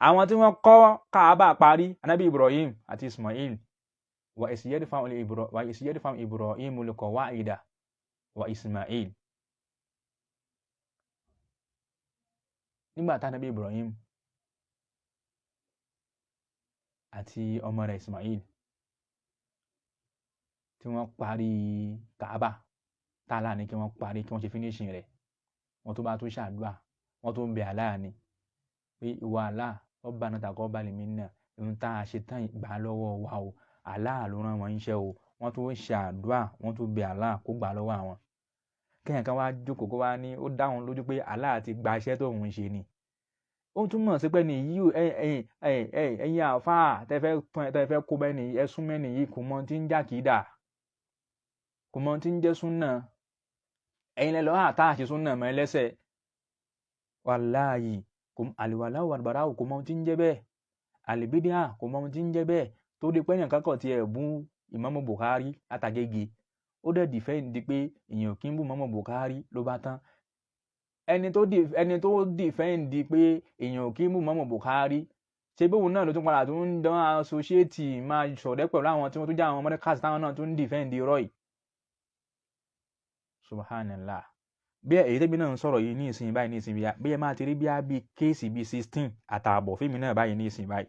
Speaker 1: Àwọn tí wọ́n kọ́ Kaaba parí, Anabi Ibrahim àti Ismail, wa iz yarfa'u Ibrahim al-qawa'ida wa Ismail. Nígbà tá Anabi Ibrahim àti ọmọ rẹ̀ Ismail tí wọ́n parí Kaaba, tààlà ní kí wọ́n parí, kí wọ́n ṣe finishing rẹ̀, wọ́n tó bá tún ṣàdúrà, wọ́n tó ń bẹ Allah ni pé ìwọ Allah, Rabbana taqabbal minna, ohun tá a ṣe tán, gbà lọ́wọ́ wa o. Allah ló rán wọn iṣẹ́ o. Wọ́n tún ṣàdúrà, wọ́n tún bẹ Allah kó gbà lọ́wọ́ àwọn. Kéèyàn kan wá jókòó kó wá ní ó dáhùn lójú pé Allah ti gba iṣẹ́ tóun ń ṣe ni, ó túmọ̀ sí pé ní yìí, ẹ̀yin àáfàá tẹ́ fẹ́ kó bẹ́ẹ̀ ni ẹ sún mẹ́ni yìí, kò mọ tí ń jà kìí dà, kò mọ tí ń jẹ́ súnà. Ẹ̀yin lẹ lọ́ọ́ àtàṣe súnà mọ́ ẹlẹ́sẹ̀. Wàláyì, àlùwàlá wàlùbárà, kò mọ tí ń jẹ́ bẹ́ẹ̀. Àlìbídíà, kò mọ tí ń jẹ́ bẹ́ẹ̀. Tó di pé ẹnìkan kàn tiẹ̀ bú Ìmáàmù Bukhari látàgége, ó dẹ̀ defend pé èèyàn kì í bú Ìmáàmù Bukhari, ló bá tán. Ẹni tó defend pé èèyàn kì í bú Ìmáàmù Bukhari, ṣé bóun náà ló tún padà tó ń dán associate, máa ṣọ̀rẹ́ pẹ̀lú àwọn tí wọ́n tún jẹ́ àwọn ọmọdé káàsì táwọn náà tún ń defend irọ́ yìí? Subhanallah. Bí èyí tẹ́bi náà ń sọ̀rọ̀ yìí ní ìsìn báyìí, ní ìsìn bí ẹ máa ti rí bí á bí case bíi 16.5 fíìmù náà báyìí ní ìsìn báyìí.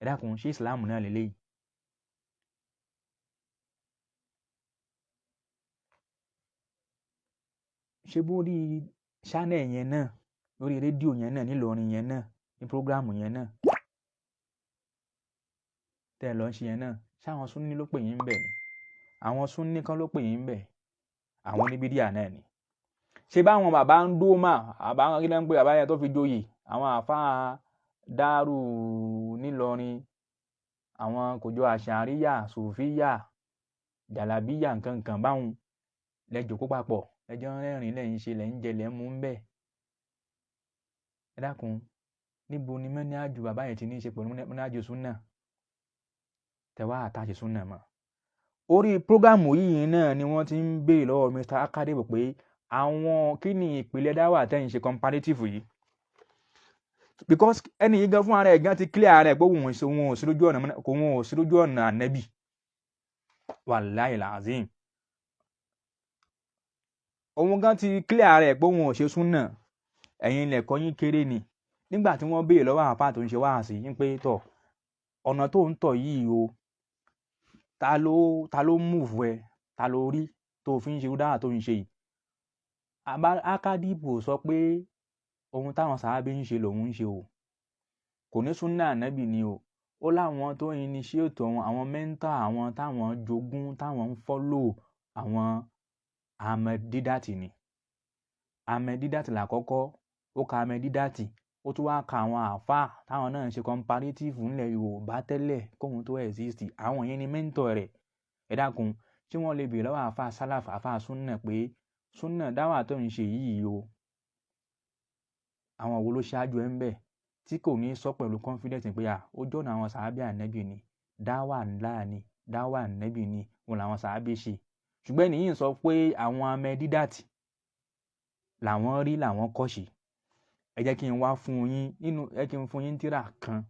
Speaker 1: Ẹ dákun, ṣé ìsìláàmù náà lélẹ́yìí? Ṣé bó rí channel yẹn náà, lórí rédíò yẹn náà, nílọrin yẹn náà, ní program yẹn náà tẹ́ ẹ lọ ń ṣe yẹn náà, ṣáwọn súnní ló pè yín ń bẹ̀ ni? Àwọn súnní kan ló pè yín ń bẹ̀, àwọn oníbídíà náà ni. Ṣé báwọn bàbá ń dó mà àbá kí ló ń pè bàbá yẹn tó fi joyè, àwọn àáfàá dárù nílọrin, àwọn kòjọ àṣàríyà, sòfíyà, jàlábíyà, nǹkan báwọn lẹ jòkó papọ̀, lẹjọ́ rẹ́rìn, lẹ́yìn ṣe, lẹ́ ń jẹ, lẹ́ ń mú ń bẹ̀. Ẹ dákun, níbo ni mẹ́nájú bàbá yẹn ti ní í ṣe pẹ̀lú mẹ́nájú súnà tẹ̀wá àtàṣe súnà mọ́? Orí prógámù yìí náà ni wọ́n ti ń béèrè lọ́wọ́ Mr. Akadebo pé àwọn kí ni ìpìlẹ̀ dáwà tẹ́yìn ṣe comparative yìí, because ẹni yìí gan fún ara ẹ̀ gan ti clear ara ẹ̀ pé òun ò sí lójú ọ̀nà, òun ò sí lójú ọ̀nà ànẹ́bì. Wàláhì làzim, òun gan ti clear ara ẹ̀ pé òun ò ṣe súnà. Ẹ̀yin ilẹ̀kọ́ yín kéré ni. Nígbà tí wọ́n béèrè lọ́wọ́ àáfàá tó ń ṣe wáàsí yín pé tọ̀, ọ̀nà tó ń tọ̀ yìí o, ta ló move ẹ, ta ló rí tó fi ń ṣe dáhà tó ń ṣe yìí? Akadipo sọ pé ohun táwọn sàábé ń ṣe lòun ń ṣe o, kò ní súnà ànábì ni o. Ó láwọn tó initiate òun, àwọn mentor àwọn táwọn jogún, táwọn ń follow, àwọn Ahmed Didat ni. Ahmed Didat làkọ́kọ́ ó ka Ahmed Didat, ó Ó tún wá ka àwọn àáfàá táwọn náà ń ṣe comparative ńlẹ̀ Yorùbá tẹ́lẹ̀ kóhun tó exist. Àwọn yẹn ni mentor rẹ̀. Ẹ dákun, tí wọ́n lè béèrè lọ́wọ́ àáfàá sálàf, àáfàá súnà pé súnà dáwà tó ń ṣe yìí o, àwọn wo ló ṣáájú ẹ ń bẹ̀, tí kò ní sọ pẹ̀lú confidence pé à ojú ọ̀nà àwọn sàábì ànẹ́bì ni, dáwà ńlá ni, dáwà ànẹ́bì ni òun làwọn sàábì ṣe? Ṣùgbọ́n ẹni yìí ń sọ pé àwọn Ahmed Deedat làwọn rí, làwọn kọ́ ṣe. Ẹ jẹ́ kí n wá fún yín nínú, ẹ kí n fún yín tírà kan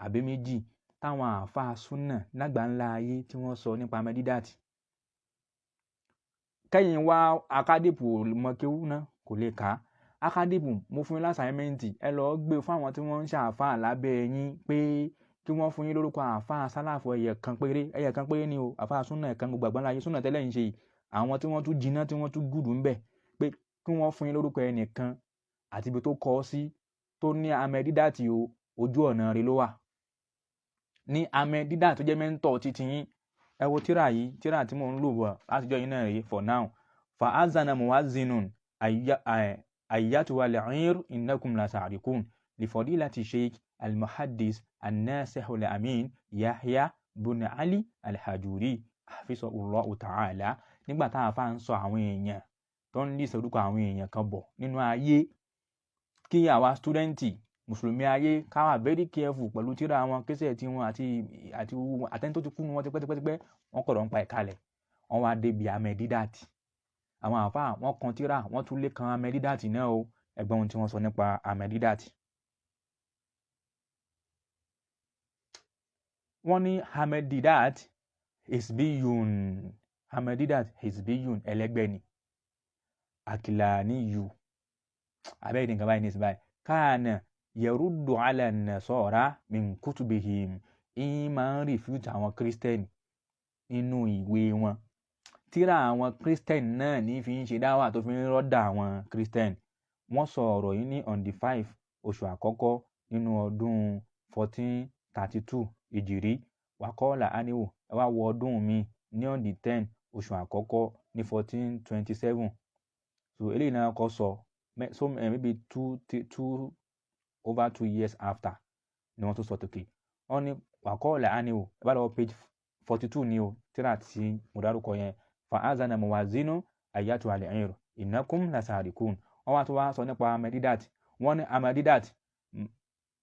Speaker 1: àbí méjì táwọn àáfàá súnà lágbàńlá ayé tí wọ́n sọ nípa Ahmed Deedat. Kẹ́yìn wá akádìpù mọ̀kéwú náà kò lè kà á. Akádìpù, mo fún yín l'assignment, ẹ lọ́ọ́ gbé fún àwọn tí wọ́n ń ṣàáfàá lábẹ́ yín pé kí wọ́n fún yín lórúkọ àáfàá sálàfù ẹ̀yẹ kan péré, ẹ̀yẹ kan péré ni o, àáfàá súnà ẹ̀kan gbogbo àgbáńlá ayé súnà tẹ́lẹ̀ ń ṣe yìí, àwọn tí wọ́n tún jiná, tí wọ́n tún gùdù ńbẹ̀, pé kí wọ́n fún yín lórúkọ ẹnìkan àti ibi tó kọ sí tó ní Ahmed Deedat o, ojú ọ̀nà rẹ̀ ló wà ní Ahmed Deedat tó jẹ́ mentor títí yín. Ẹ wo tíra yìí, tíra tí mò ń lò wọ̀ látijọ́ yìí náà rèé for now. فأذن مؤذن أيتها العير إنكم لسارقون لفضيلة الشيخ المحدث الناصح الأمين يحيى بن علي الحجوري حفظه الله تعالى. Nígbà tá a fa ń sọ àwọn èèyàn tó ń lè sọdúkọ àwọn èèyàn kan bọ̀ nínú ayé, kí àwa student mùsùlùmí ayé ká wà very careful pẹ̀lú tíra wọn, késẹ̀ tí wọn àti àtẹni tó ti kú nu wọn tipẹ́tipẹ́. Wọ́n kọ̀rọ̀ ń pa ìkalẹ̀, wọ́n wá débi Ahmed Deedat. Àwọn àáfàá wọ́n kan tíra, wọ́n tún lé kan Ahmed Deedat náà o. Ẹgbọ́n ohun tí wọ́n sọ nípa Ahmed Deedat. Wọ́n ní Ahmed Deedat hisbiyun, Ahmed Deedat hisbiyun, ẹlẹ́gbẹ́ ni, akilaniyu abẹ́rẹ́ nǹkan báyìí ní ìsìn báyìí, كان يرد على النصارى من كتبهم. Ìyín máa ń refute àwọn kírísítẹ́nì nínú ìwé wọn. Tíra àwọn kírísítẹ́nì náà ní fi ń ṣe dáwà tó fi ń rọ́dà àwọn kírísítẹ́nì. Wọ́n sọ ọ̀rọ̀ yìí ní on the 5 oṣù àkọ́kọ́ nínú ọdún 1432 ìjìrí. وقال عنه. Ẹ wá wo ọdún mi ní on the 10 oṣù àkọ́kọ́ ní 1427. So eléyìí náà kọ́ sọ, so maybe 2, 2 over 2 years after ni wọ́n tún sọ tòkè. Wọ́n ní وقال عنه. Ẹ bá lọ page 42 ní o, tíra tí mo dárúkọ yẹn. فأذن مؤذن أيتها العير إنكم لسارقون. Wọ́n wá tó wá sọ nípa Ahmed Deedat. Wọ́n ní Ahmed Deedat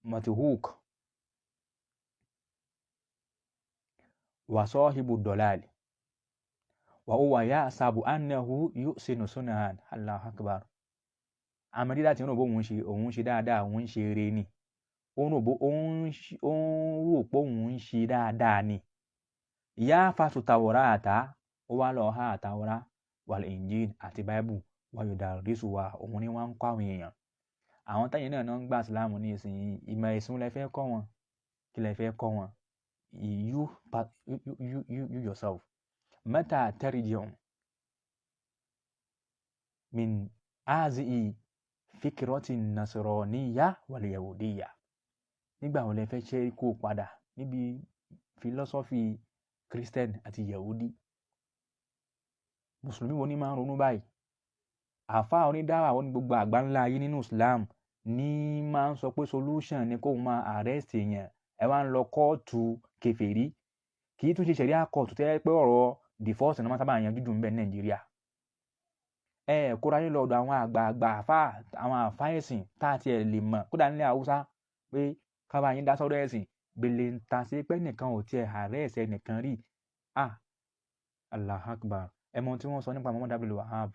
Speaker 1: متروك وصاحب الضلال وهو يحسب أنه يحسن صنعا. الله أكبر. Ahmed Deedat ń rò bó òun ṣe, òun ṣe dáadáa, òun ṣe eré ni. Ó ń rò pé òun ń ṣe dáadáa ni. يحفظ التوراة, ó wá lọ há àtàwọ́rá, والإنجيل àti báíbù, ويدرسها, òun ni wọ́n ń kọ́ àwọn èèyàn. Àwọn táyìn náà ń gbà sílámù ní ìsinyìí, ìmọ̀ ẹ̀sìn lẹ fẹ́ kọ́ wọn? Kí lẹ fẹ́ kọ́ wọn? You, you, you, you yourself, متى ترجع من هذه فكرة النصرانية واليهودية? Nígbà wo lẹ fẹ́ ṣe kó padà níbi philosophy Christian àti Yahudi? Mùsùlùmí wo ni máa ń ronú báyìí? Àáfàá onídàáwà ní gbogbo àgbáńlá ayé nínú Islam ní máa ń sọ pé solution ni kóun máa arrest èèyàn. Ẹ wá ń lọ kóòtù kèfèrí, kì í tún ṣe ṣẹ̀ríà kóòtù tẹ́ pé ọ̀rọ̀ divorce ni wọ́n sábà yanjú jù ń bẹ ní Nàìjíríà. Ẹ kóra yín lọ ọ̀dọ̀ àwọn àgbààgbà àfáà, àwọn àfáà ẹ̀sìn tá a tiẹ̀ lè mọ̀ kódà nílẹ̀ Haúsá pé ká bá yín dá sọ́rọ̀ ẹ̀sìn gbèlè ń ta sí pé nìkan ò tiẹ̀ arrest ẹnìkan rí. Ah, الله أكبر. Ẹ mọ ohun tí wọ́n sọ nípa Muhammad Abdul Wahab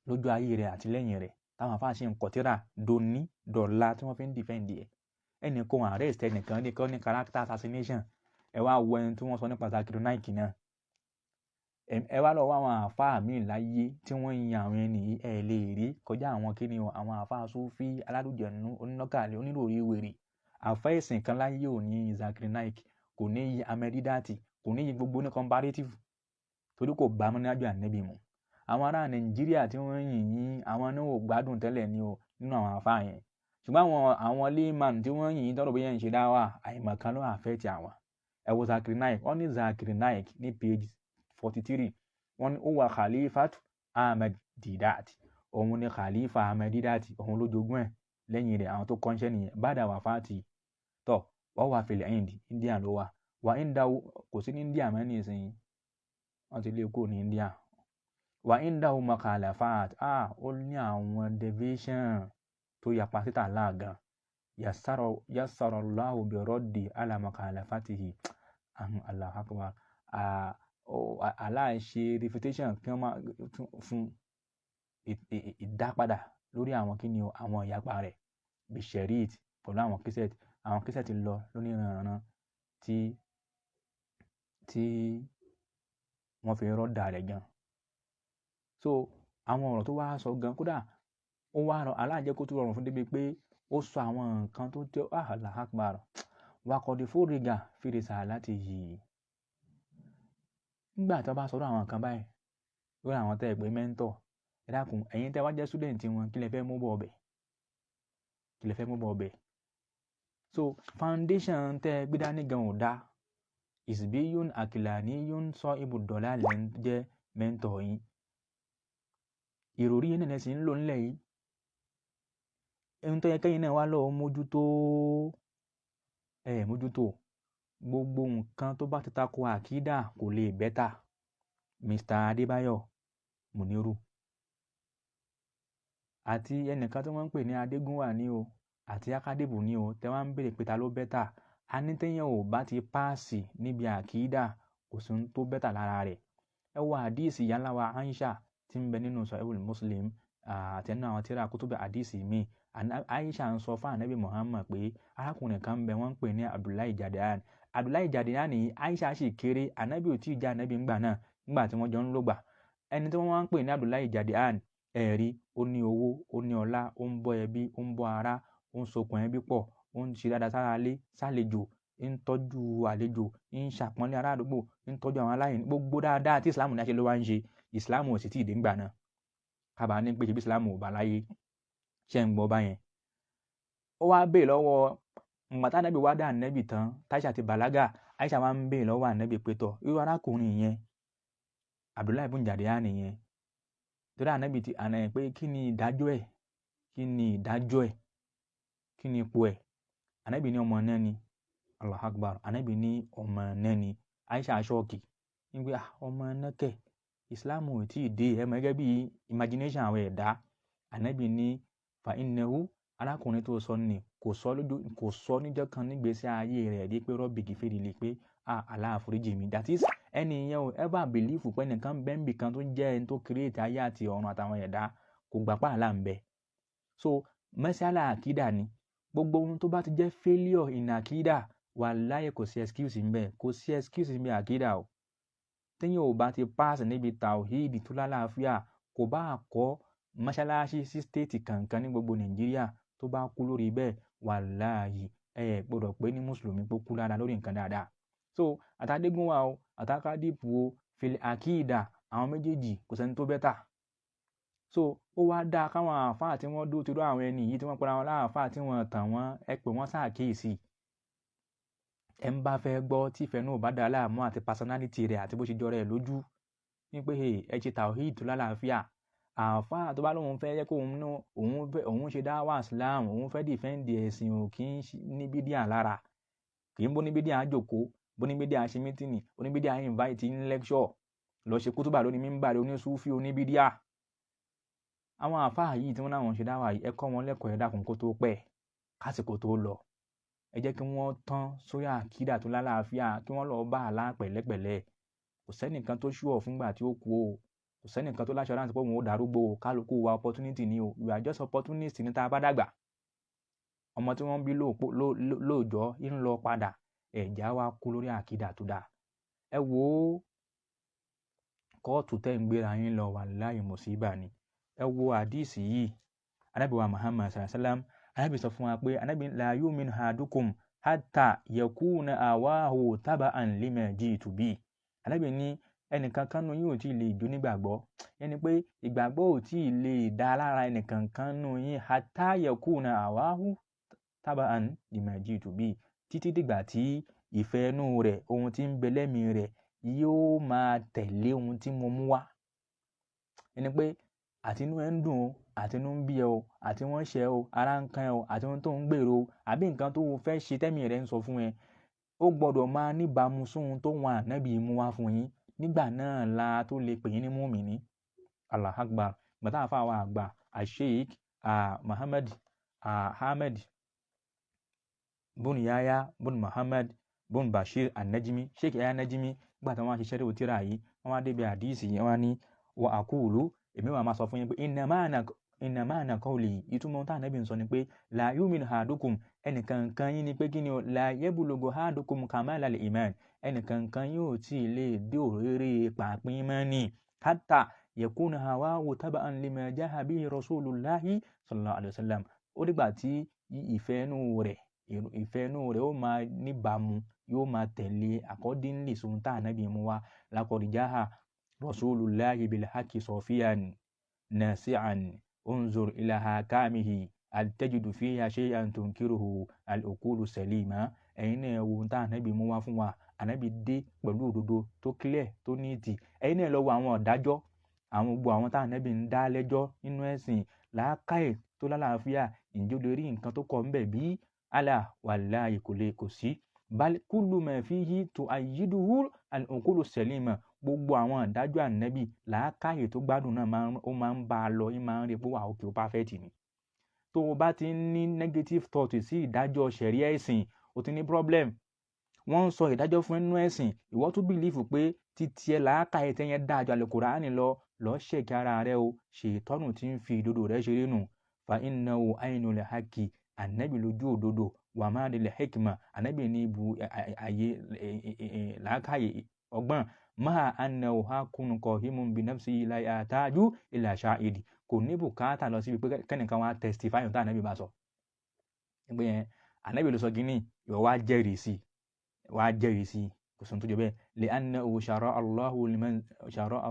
Speaker 1: lójú ayé rẹ̀ àti lẹ́yìn rẹ̀, táwọn àfáà ṣe ń kọ tírà dòní dọ̀la tí wọ́n fi ń defend ẹ̀. Ẹnìkan arrest ẹnìkan ní kan ní character assassination. Ẹ wá wo ẹni tí wọ́n sọ nípa Zakiru Naik náà. Ẹ wá lọ wá àwọn àáfàá míì láyé tí wọ́n yin àwọn ẹni yìí, ẹ lè rí kọjá àwọn kíni o, àwọn àáfàá Súfí alálùjẹ̀nu onínọ́kàlẹ̀ oníròrí wèrè. Àáfàá ẹ̀sìn kan láyé ò ní yin Zakir Naik, kò ní yin Ahmed Deedat, kò ní yin gbogbo ní comparative, torí kò bá mọ́nájú ànẹ́bí mu. Àwọn ará Nàìjíríà tí wọ́n yìn yín, àwọn náà ò gbádùn tẹ́lẹ̀ ní o nínú àwọn àáfàá yẹn. Ṣùgbọ́n àwọn layman tí wọ́n yìn yín tọ́rọ̀ bóyá ń ṣe dáwà, àìmọ̀kan ló affect àwọn. Ẹ wo Zakir Naik. Wọ́n ní Zakir Naik ní page 43, wọ́n ní ó wà خليفة Ahmed Deedat, òun ni khalifa Ahmed Deedat, òun ló jogún ẹ̀. Lẹ́yìn rẹ̀, àwọn tó kọ́ńṣẹ́ nìyẹn. Bada wafati tọ́ wọ́n wà fil Ind, India ló wà. Wà indahu, kò sí ní India mọ́ nísìnyí, wọ́n ti lé kúrò ní India. Wa indahu mukhalafat, ó ní àwọn deviation tó yapa sí Allah gan. Yassara Allahu bi raddi ala mukhalafatihi. Allahu akbar. Allah ṣe refutation kí wọ́n máa fún ìdápadà lórí àwọn kíni o, àwọn ìyapa rẹ̀, bisherit, pẹ̀lú àwọn cassette. Àwọn cassette lọ lóníranran tí wọ́n fi rọ́dà rẹ̀ gan. So àwọn ọ̀rọ̀ tó wá sọ gan, kódà ó wá rọ, Allah jẹ́ kó tún rọrùn fún débi pé ó sọ àwọn nǹkan tó jẹ́, Allahu akbar. Wa qad furriga fi risalatihi. Nígbà tí wọ́n bá sọ̀rọ̀ àwọn nǹkan báyìí lórí àwọn tẹ́ ẹ pé mentor, ẹ dákun, ẹ̀yin tẹ́ wá jẹ́ student wọn, kí lẹ fẹ́ mú bọ̀ ọbẹ̀? Kí lẹ fẹ́ mú bọ̀ ọbẹ̀? So foundation tẹ́ ẹ gbé dání gan ò dáa. Isbiyun akilaniyun sọ ibùdókòlá lẹ́ ń jẹ́ mentor yín. Ìròrí yín náà sì ń lò ńlẹ̀ yìí. Ohun tó yẹ kẹ́yìn náà wá lọ́ọ́ mójútó, ẹ mójútó. Gbogbo nǹkan tó bá ti tako àkídà kò lè better. Mr. Adébáyọ̀ Muniru àti ẹnìkan tí wọ́n ń pè ní Adégúnwà ní o, àti Akádébù ní o, tẹ́ wọ́n ń béèrè pé ta ló better. A ní téèyàn ò bá ti pass níbi àkídà, kò sí ohun tó better lára rẹ̀. Ẹ wo àdíìsì ìyá ńlá wa Aisha tí ń bẹ nínú Sahihul Muslim àti nínú àwọn tírà kútùbù àdíìsì míì. Aisha ń sọ fún Ànábì Muhammad pé arákùnrin kan ń bẹ, wọ́n ń pè ní Abdullahi Jadian. Abdullahi Jadian yìí, Aisha sì kéré, Ànábì ò tí ì jẹ́ Ànábì ńgbà náà, ńgbà tí wọ́n jọ ń lògbà. Ẹni tí wọ́n wá ń pè ní Abdullahi Jadian, ẹ̀rí, ó ní owó, ó ní ọlá, ó ń bọ́ ẹbí, ó ń bọ́ ará, ó ń sokùn ẹbí pọ̀, ó ń ṣe dáadáa sára ilé, sálejò, ń tọ́jú àlejò, ń ṣàpọ́nlé ará àdúgbò, ń tọ́jú àwọn aláìní. Gbogbo dáadáa tí Ìsìlámù ní a ṣe ló wá ń ṣe. Ìsìlámù ò sì tí ì dé ńgbà náà. Kábàá ní pé ṣebí Ìsìlámù ò bá láyé. Ṣé ń gbọ́ báyẹn? Ó wá béèrè lọ́wọ́ ìgbà tí Ànábì wá dá Ànábì tán, táìṣà ti bàlágà, Aisha wá ń béèrè lọ́wọ́ Ànábì pé tọ̀, irú arákùnrin yẹn, Abdullahi ibn Jadian yẹn, torí Ànábì ti àná pé kí ni ìdájọ́ ẹ̀? Kí ni ìdájọ́ ẹ̀? Kí ni ipò ẹ̀? Ànábì ní ọmọ náà ni. Allahu Akbar. Ànábì ní ọmọ náà ni. Aisha shock. Ní pé ọmọ náà kẹ̀. Islam ò tí ì dé. Ẹ mọ̀ gẹ́gẹ́ bí imagination àwọn ẹ̀dá. Ànábì ní fa innahu, arákùnrin tó sọ ní kò sọ lójú, kò sọ níjọ́ kan nígbésí ayé rẹ̀ rí pé Rabbi gifirli, pé Allah àforíjì mi. That is, ẹni yẹn ò ever believe pé ẹnìkan bẹ́ńbì kan tó jẹ́ ẹni tó create ayé àti ọ̀run àtàwọn ẹ̀dá, kò gbà pa Allah ń bẹ. So mẹ́sàlá àkídà ni. Gbogbo ohun tó bá ti jẹ́ failure in àkídà, wàláhì kò sí excuse ń bẹ, kò sí excuse níbi àkídà o. Téèyàn ò bá ti pass níbi tawhid tó lálàáfíà, kò bá kọ́ mọ́ṣáláṣí sí state kankan ní gbogbo Nàìjíríà, tó bá kú lórí bẹ́ẹ̀, wàláhì ẹ gbọ́dọ̀ pé ní mùsùlùmí pé ó kú dáadáa lórí nǹkan dáadáa. So àtàdégúnwà o, àtàkádìpù o, fil àkídà, àwọn méjèèjì kò sẹ́ni tó better. So ó wá dáa káwọn àáfàá tí wọ́n dúró ti rú àwọn ẹni yìí tí wọ́n pera wọn láàfáà tí wọ́n tàn wọ́n, ẹ pè wọ́n ṣàkíyèsí. Ẹ ń bá fẹ́ gbọ́ tí ìfẹ́ náà ò bá dá láàmú àti personality rẹ̀ àti bó ṣe jọra ẹ̀ lójú ní pé ẹ ṣe tawhid tó lálàáfíà. Àáfàá tó bá lóun fẹ́ jẹ́ kó òun náà òun fẹ́ òun ṣe dáwà Islam, òun fẹ́ defend ẹ̀sìn, ò kí ń ní bídíà lára, kì í bó ní bídíà jókòó, bó ní bídíà ṣe meeting, bó ní bídíà invite ní lecture, lọ ṣe kútúbà lóní mímbàrí onísúfí oníbídíà. Àwọn àáfàá yìí tí wọ́n náà ṣe dáwà yìí, ẹ kọ́ wọn lẹ́kọ̀ọ́, ẹ dákun, kó tó pẹ́, kásìkò tó lọ. Ẹ jẹ́ kí wọ́n tán sórí àkídà tó lálàáfíà, kí wọ́n lọ bá Allah pẹ̀lẹ́pẹ̀lẹ́. Kò sẹ́nìkan tó sure fúngbà tí ó kú o. Kò sẹ́nìkan tó láṣọ láti pé òun ó darúgbó o. Kálukú wa opportunity ni o. We are just opportunist ní tá a bá dàgbà. Ọmọ tí wọ́n bí lóòjọ́ ń lọ padà, ẹ̀já wa kú lórí àkídà tó dáa. Ẹ wò ó, kóòtù tẹ́ ń gbéra yín lọ, wàláhì mùsíbà ni. Ẹ wo àdíìsì yìí. Ànábì wa Muhammad sallallahu alaihi wasallam, Ànábì sọ fún wa pé, Ànábì, la yu'minu ahadukum hatta yakuna hawahu taba'an lima ji'tu bi. Ànábì ní ẹnìkan kan nínú yín ò tí ì lè jó nígbàgbọ́, ẹni pé ìgbàgbọ́ ò tí ì lè dá lára ẹnìkan kan nínú yín, hatta yakuna hawahu taba'an lima ji'tu bi, títí dìgbà tí ìfẹ́ inú rẹ̀, ohun tí ń bẹ lẹ́mìí rẹ̀, yóò máa tẹ̀lé ohun tí mo mú wá. Ẹni pé Àti inú ẹ ń dùn o, àti inú ń bí ẹ o, àti wọ́n ṣe o, ara ń kan ẹ o, àti ohun tó ń gbèrò o, àbí nǹkan tó o fẹ́ ṣe tẹ́mi rẹ ń sọ fún ẹ, ó gbọ́dọ̀ máa níbàámu sóhun tó wọn ànábì mú wá fún yín. Nígbà náà la tó lè pè yín ní mùmíní. Allah akbar. Gbàtà àfa àwọn àgbà Sheikh Muhammad Ahmed bun Yahya bun Muhammad bun Bashir An-Najmi, Sheikh Yahya Najmi, nígbà tí wọ́n ṣiṣẹ́ lórí tírà yìí, wọ́n wá débi àdíìsì yẹn, wọ́n ní wa aqulu, èmi wà máa sọ fún yín pé inna ma'na qawli, ìtumọ̀ tá ànábì ń sọ ni pé la yu'minu ahadukum, ẹnìkankan yín ni pé kí ni o, la yablugu ahadukum kamalal iman, ẹnìkankan yóò tí ì lè dé òréré pàápín mọ́nì hatta yakuna hawahu taba'an lima jaha bihi rasulullahi sallallahu alayhi wa sallam. Ó dìgbà tí ìfẹ́ inú rẹ̀ ó máa níbàámu, yóò máa tẹ̀lé accordingly sóhun tá ànábì mú wá. Laqad jaha rasulullahi bil haqqi safiyan nasi'an, unzur ila hakamihi hal tajidu fiha shay'an tunkiruhu al-uqulu salima. Ẹ̀yin náà wo ohun tá ànábì mú wá fún wa. Ànábì dé pẹ̀lú òdodo tó clear, tó neat. Ẹ̀yin náà lọ wo àwọn ọ̀dájọ́, àwọn gbogbo àwọn tá ànábì ń dá lẹ́jọ́ nínú ẹ̀sìn, làákàyè tó lálàáfíà, ǹjẹ́ o lè rí nǹkan tó kọ̀ ńbẹ̀ bí? Ala wallahi, kò lè, kò sí. Bal kullu ma fihi tu'ayyiduhu al-uqulu salima. Gbogbo àwọn ìdájọ́ ànábì, làákàyè tó gbádùn náà ó máa ń bá a lọ, ń máa ń rí pé wà òkè, ó perfect ni. Tó o bá ti ń ní negative thought sí ìdájọ́ ṣẹ̀ríà ẹ̀sìn, o ti ní problem. Wọ́n ń sọ ìdájọ́ fún inú ẹ̀sìn, ìwọ tún believe pé títí ẹ làákàyè tẹ́yẹn dáa ju Al-Kùránì lọ, lọ́ọ́ ṣèkí ara rẹ o. Ṣètọ́nù tí ń fi ìdodo rẹ ṣeré nù. Fa innahu aynul haqqi, ànábì lójú òdodo, wa madil hikma, ànábì ní ibu àyè làákàyè ọgbọ́n, ma'a annahu haqqun qa'imun bi nafsihi la yahtaju ila shahidi. Kò ní bùkátà lọ síbi pé kẹ́nìkan wá testify ohun tí ànábì bá sọ. Pé yẹn ànábì ló sọ gíní, ìwọ wá jẹ́rìí sí, wá jẹ́rìí sí, kò sóhun tó jọ bẹ́ẹ̀. Li'annahu shara'a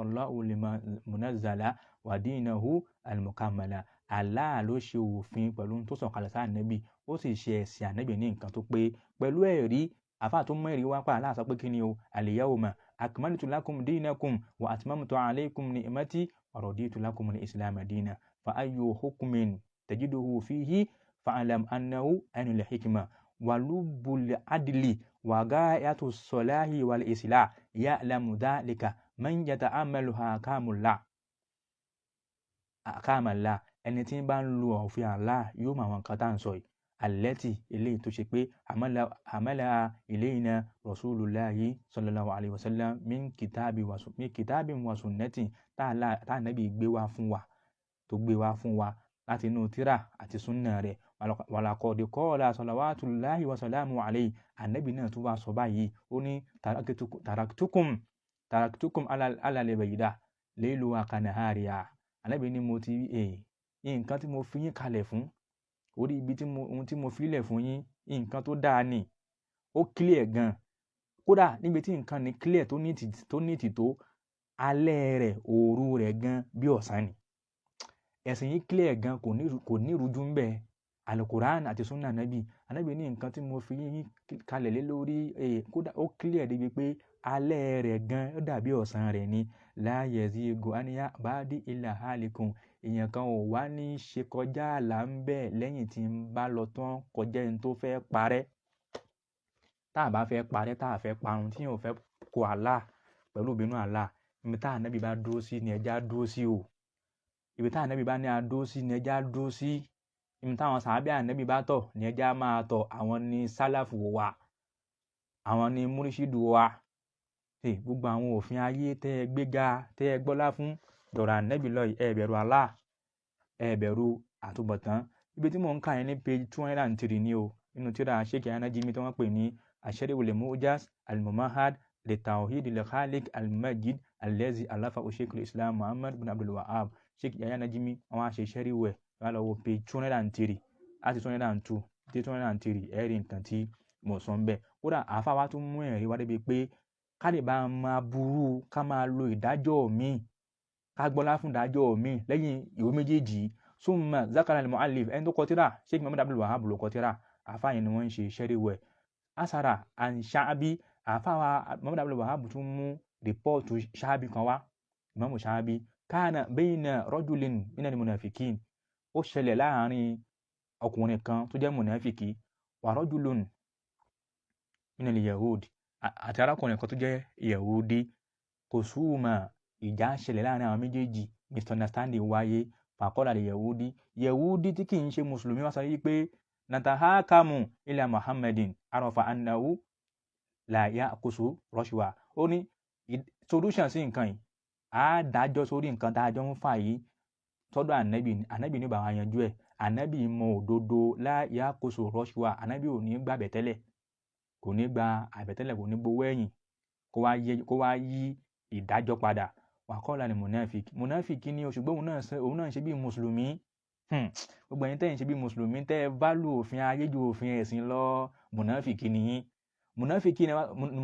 Speaker 1: Allahu liman munazzala wa dinahu al-mukammala. Allah ló ṣe òfin pẹ̀lú tó sọ̀kalẹ̀ sí ànábì, ó sì ṣe ẹ̀sìn ànábì ní nǹkan tó pé pẹ̀lú ẹ̀rí. Àfáà tó mẹ́rin wá pa, Allah sọ pé kí ni o, al-yawma akmaltu lakum dinakum wa atmamtu alaykum ni'mati wa raditu lakum al-islam dina. Fa ayyu hukmin tajiduhu fihi fa'lam annahu ainul hikma wa lubbul adli wa ghayatu salahi wal islah, ya'lamu dhalika man yata'ammalu ahkamallah. Ẹni tí ń bá ń lo òfin Allah yóò mọ àwọn nǹkan tá à ń sọ yìí. Allati, eléyìí tó ṣe pé hamala ilayna rasulullahi sallallahu alayhi wa sallam min kitabin wa sunnati, tá ànábì gbé wá fún wa, tó gbé wá fún wa láti inú tírà àti súnà rẹ̀. Walaqad qala salawatullahi wa salamu alayhi, ànábì náà tún wá sọ báyìí, ó ní taraktukum ala al-bayda layluha kanahariha. Ànábì ní mo ti nǹkan tí mo fi yín kalẹ̀ fún orí ibi tí mo ohun tí mo fi lẹ̀ fún yín, nǹkan tó dáa ni, ó clear gan. Kódà níbi tí nǹkan ní clear tó neat tó, alẹ́ rẹ̀, òru rẹ̀ gan bí ọ̀sán ni. Ẹ̀sìn yìí clear gan, kò ní ìrújú ń bẹ. Alukuran àti sunna anabi, anabi ní nǹkan tí mo fi yín kalẹ̀ lé lórí, kódà ó clear débi pé alẹ́ rẹ̀ gan ó dàbí ọ̀sán rẹ̀ ni. La yazigu anha ba'di illa halikun. Èèyàn kan ò wá ní ṣe kọjá àlà ń bẹ̀ lẹ́yìn tí ń bá lọ tán, kọjá ẹni tó fẹ́ parẹ́. Tá a bá fẹ́ parẹ́, tá a fẹ́ parun, tí yóò fẹ́ kó Allah pẹ̀lú ìbínú Allah, ibi tá ànábì bá dúró sí ni ẹja dúró sí o. Ibi tá ànábì bá ní a dúró sí ni ẹja dúró sí. Ibi táwọn sàábẹ́ ànábì bá tọ̀ ni ẹja máa tọ̀. Àwọn ní sálàfù wa, àwọn ní múrísídù wa. Gbogbo àwọn òfin ayé tẹ́ ẹ gbéga, tẹ́ ẹ gbọ́lá fún dọ̀rọ̀ ànábì lọ yìí, ẹ bẹ̀rù Allah, ẹ bẹ̀rù àtúbọ̀tán. Ibi tí mò ń kà yẹn ní page 203 ní o, nínú tírà Sheikh An-Najmi tí wọ́n pè ní Ash-Sharh al-Mu'jaz al-Mumahhad li-Tawhid al-Khaliq al-Majid allazi alafa Sheikh al-Islam Muhammad bin Abdul Wahhab. Sheikh Yahya Najmi, wọ́n á ṣe sẹ́rí wẹ̀ wọ́n lọ wo page 203 láti 202 dé 203, ẹ rí nǹkan tí mo sọ ń bẹ̀. Kódà àáfàá wa tún mú ẹ̀rí wá débi pé ká lè bá máa burú ká máa lo ìdájọ́ míì, ká gbọ́lá fún ìdájọ́ míì lẹ́yìn ìwé méjèèjì. Summa zakara al-mu'allif, ẹni tó kọ tírà, Sheikh Muhammad Abdul Wahhab ló kọ tírà, àáfàá yẹn ni wọ́n ń ṣe sẹ́rí wẹ̀. Asara an Sha'bi, àáfàá wa Muhammad Abdul Wahhab tún mú report Sha'bi kan wá, Imamu Sha'bi. Kana bayna rajulin minal munafikin, ó ṣẹlẹ̀ láàrin ọkùnrin kan tó jẹ́ munafiki, wa rajulun minal yahud, àti arákùnrin kan tó jẹ́ yahudi. Khusuma, ìjà ṣẹlẹ̀ láàrin àwọn méjèèjì, misunderstanding wáyé. Faqala li yahudi, yahudi tí kì í ṣe mùsùlùmí wá sọ yìí pé natahakamu ila muhammadin arafa annahu la ya'kusu rashwa. Ó ní solution sí nǹkan yìí, á dájọ́ sórí nǹkan tá a jọ ń fà yìí sọ́dọ̀ ànábì, ànábì ní bá wa yanjú ẹ̀, ànábì mọ òdodo, la ya'kusu rashwa, ànábì ò ní gba àbẹ̀tẹ́lẹ̀, kò ní gba àbẹ̀tẹ́lẹ̀, kò ní gbowó ẹ̀yìn kó wá yí ìdájọ́ padà. Wàkọ́lá ni munafik, munafik ni, ṣùgbọ́n òun náà ń ṣe bí mùsùlùmí. Gbogbo ẹ̀yin tẹ́ ń ṣe bí mùsùlùmí, tẹ́ ẹ value òfin ayé ju òfin ẹ̀sìn lọ, munafik ni yín.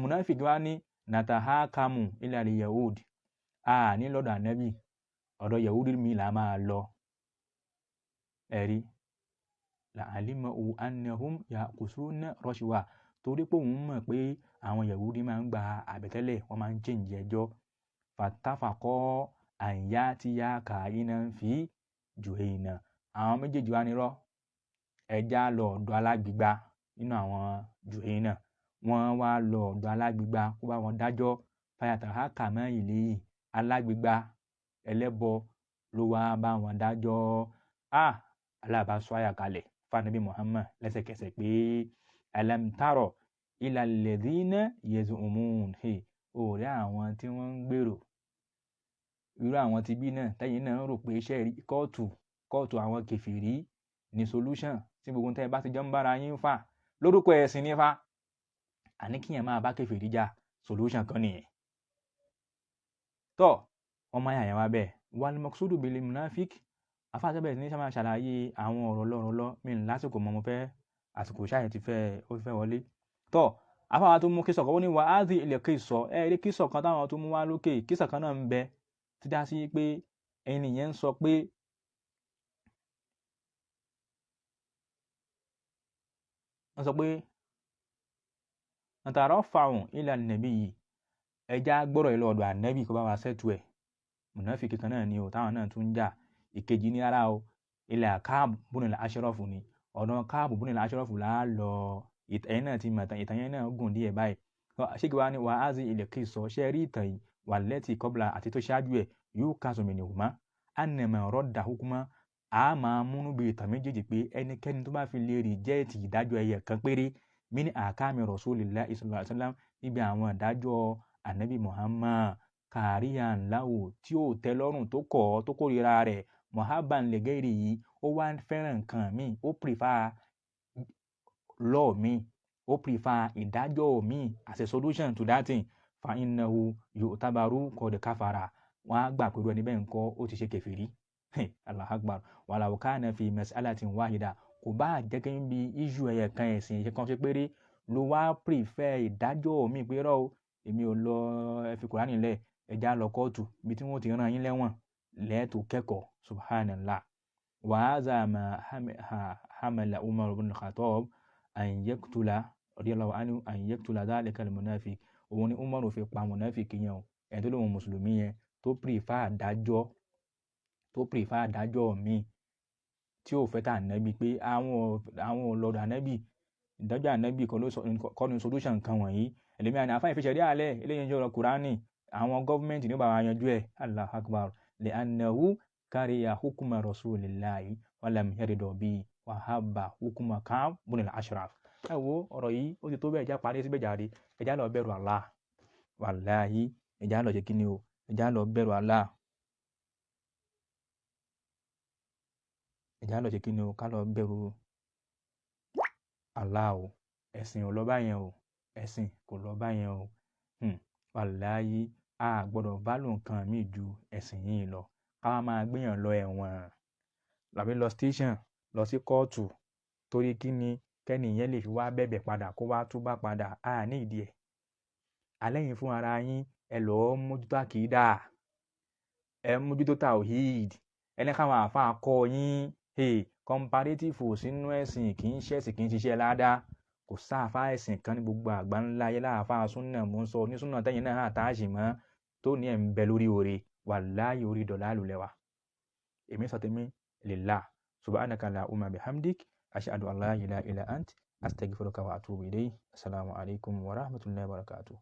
Speaker 1: Munafik wa ní natahakamu ila yahud, a ní lọ́dọ̀ ànábì, ọ̀dọ̀ yahudi mi là máa lọ. Ẹ̀rí la'alimahu annahum ya'kusuna rashwa, torí pé òun mọ̀ pé àwọn yahudi máa ń gba àbẹ̀tẹ́lẹ̀, wọ́n máa ń change ẹjọ́. Fattafaqā an ya'tiya ka'inan fi Juhayna, àwọn méjèèjì wá nírọ́, ẹja lọ ọ̀dọ̀ alágbègbà nínú àwọn Juhayna. Wọ́n wá lọ ọ̀dọ̀ alágbègbà kó bá wọn dájọ́. Fayatahakama ilayhi, alágbègbà ẹlẹ́bọ ló wá bá wọn dájọ́. Ah, Allah bá sọ àyà kalẹ̀ fún Ànábì Muhammad lẹ́sẹ̀kẹsẹ̀ pé alam tara ila alladhina yaz'umun, ó rí àwọn tí wọ́n ń gbèrò irú àwọn tí bí náà tẹ́yìn náà ń rò pé iṣẹ́ kóòtù, kóòtù àwọn kèfèrí ní solution tí gbogbo tẹ́ ẹ bá ti jọ ń bára yín fà lórúkọ ẹ̀sìn nífa. Àní kíyàn máa bá kèfèrí jà, solution kan nìyẹn. Tọ́ wọ́n máa yà wá bẹ́ẹ̀. Wal maqsudu bil munafik, afáàtẹ́ bẹ̀rẹ̀ sí ní sábà ṣàlàyé àwọn ọ̀rọ̀ lọ́rọ̀ lọ mí lásìkò mọ́, mo fẹ́ àsìkò ṣáà ti fẹ́ ó fẹ́ wọlé. Tọ́ afáwa tó mú kísọ̀ kan, ó ní wàhálì ilẹ̀ kísọ̀, ẹ rí kísọ̀ kan táwọn tó mú wá lókè, kísọ̀ kan náà ń bẹ tí dá sí pé ẹni yẹn ń sọ pé wọ́n sọ pé natarafa'u ila nabiyyi, ẹja gbọ́rọ̀ yìí lọ́dọ̀ ànábì kó bá wa sẹ́tù ẹ̀. Mùnáfíkì kan náà ni o táwọn náà tún ń jà. Ìkejì ní ara o, ilẹ̀ Káàbù bùnú Ashraf ni, ọ̀nà Káàbù bùnú Ashraf là á lọ. Ẹ̀yin náà ti mọ̀ ìtàn, ìtàn yẹn náà gùn díẹ̀ báyìí. Ṣé kí wàá ní wàhálì ilẹ̀ kì í sọ ṣe rí ìtàn yìí wà lẹ́tì kọ́bla àti tó ṣáájú ẹ̀ yóò ká sọmi ní hùmá ànàmọ̀ rọ́dà hukuma, a máa múnú bí ìtàn méjèèjì pé ẹnikẹ́ni tó bá fi lè rìjẹ́ẹ̀tì ìdájọ́ ẹyẹ kan péré mini àkàmì Rasulillahi sallallahu alaihi wasallam, níbi àwọn ìdájọ́ anabi Muhammad, kàríyàn láwò tí ó tẹ́ lọ́rùn, tó kọ̀ ọ́, tó kórìíra rẹ̀, muhabban li ghairi yìí, ó wá ń fẹ́ràn nǹkan míì, ó prefer law míì, ó prefer ìdájọ́ míì as a solution to that thing, fa innahu yu'tabaru qad kafara, wọ́n á gbà pẹ̀lú ẹni bẹ́ẹ̀ ńkọ́ ó ti ṣe kèfèrí. Allahu akbar. Walau kana fi mas'alatin wahida, kò bá jẹ́ kí n bí issue ẹyẹ kan, ẹ̀sìn ẹ̀yẹ kan ṣe péré ló wá prefer ìdájọ́ mi pé rọ́ o, èmi ò lọ, ẹ fi Kùránì lẹ̀, ẹja lọ kóòtù ibi tí wọ́n ti rán yín lẹ́wọ̀n lẹ́ẹ̀tọ́ kẹ́kọ̀ọ́. Subhanallah. Wa hadha ma hamala Umar ibn Khattab an yaqtula radiyallahu anhu an yaqtula dhalika al-munafiq, òun ni Umar fi pa munafik yẹn o, ẹni tó lóun mùsùlùmí yẹn tó prefer àdájọ́, tó prefer àdájọ́ mi tí ò fẹ́ tà ànábì pé àwọn ò lọ́dọ̀ ànábì, ìdájọ́ ànábì kọ́ ni solution nǹkan wọ̀nyí. Ẹlẹ́mìí àná àfáà ìfẹsẹ̀ rí àlẹ́ eléyìí ń jọrọ Kùránì, àwọn gọ́fúmẹ̀ntì ní ó bá wa yanjú ẹ̀. Allahu akbar. Li'annahu kariha hukma rasulillahi walam yarida bihi wa habba hukma Ka'b ibn al-Ashraf. Ẹ wo ọ̀rọ̀ yìí, ó ti tó bẹ́ẹ̀, ẹja parí síbẹ̀ jàre. Ẹja lọ bẹ̀rù Allah, wàláhí, ẹja lọ ṣe kíni o, ẹja lọ bẹ̀rù Allah, ẹja lọ ṣe kíni o, ká lọ bẹ̀rù Allah o. Ẹ̀sìn ò lọ báyẹn o, ẹ̀sìn kò lọ báyẹn o. Wàláhí, a gbọ́dọ̀ value nǹkan míì ju ẹ̀sìn yìí lọ. Ká wá máa gbéyàn lọ ẹ̀wọ̀n làbí lọ station, lọ sí kóòtù, torí kí ni? Kẹ́ni yẹn lè fi wá bẹ̀bẹ̀ padà, kó wá túbá padà, a ní ìdí ẹ̀. Alẹ́ yín fún ara yín, ẹ lọ́ọ́ mójútó àkídà, ẹ mójútó tawhid, ẹ ní káwọn àáfàá kọ́ yín. Hey, comparative ò sínú ẹ̀sìn, kì í ṣẹ̀sìn, kì í ṣiṣẹ́ ládàá. Kò sáàfáà ẹ̀sìn kan ní gbogbo àgbáńlá ayé láàfáà súnà, mò ń sọ ní súnà tẹ́yìn náà àtàṣì mọ́ tó ní ẹ̀ ń bẹ lórí oore. Wàláyé, orí dọ̀là lulẹ̀ wa. Èmi sọ tèmi lillah. Subhanaka allahumma bihamdik, ashhadu an la ilaha illa ant, astaghfiruka wa atubu ilayk. Assalamu alaikum wa rahmatullahi wa barakatuh.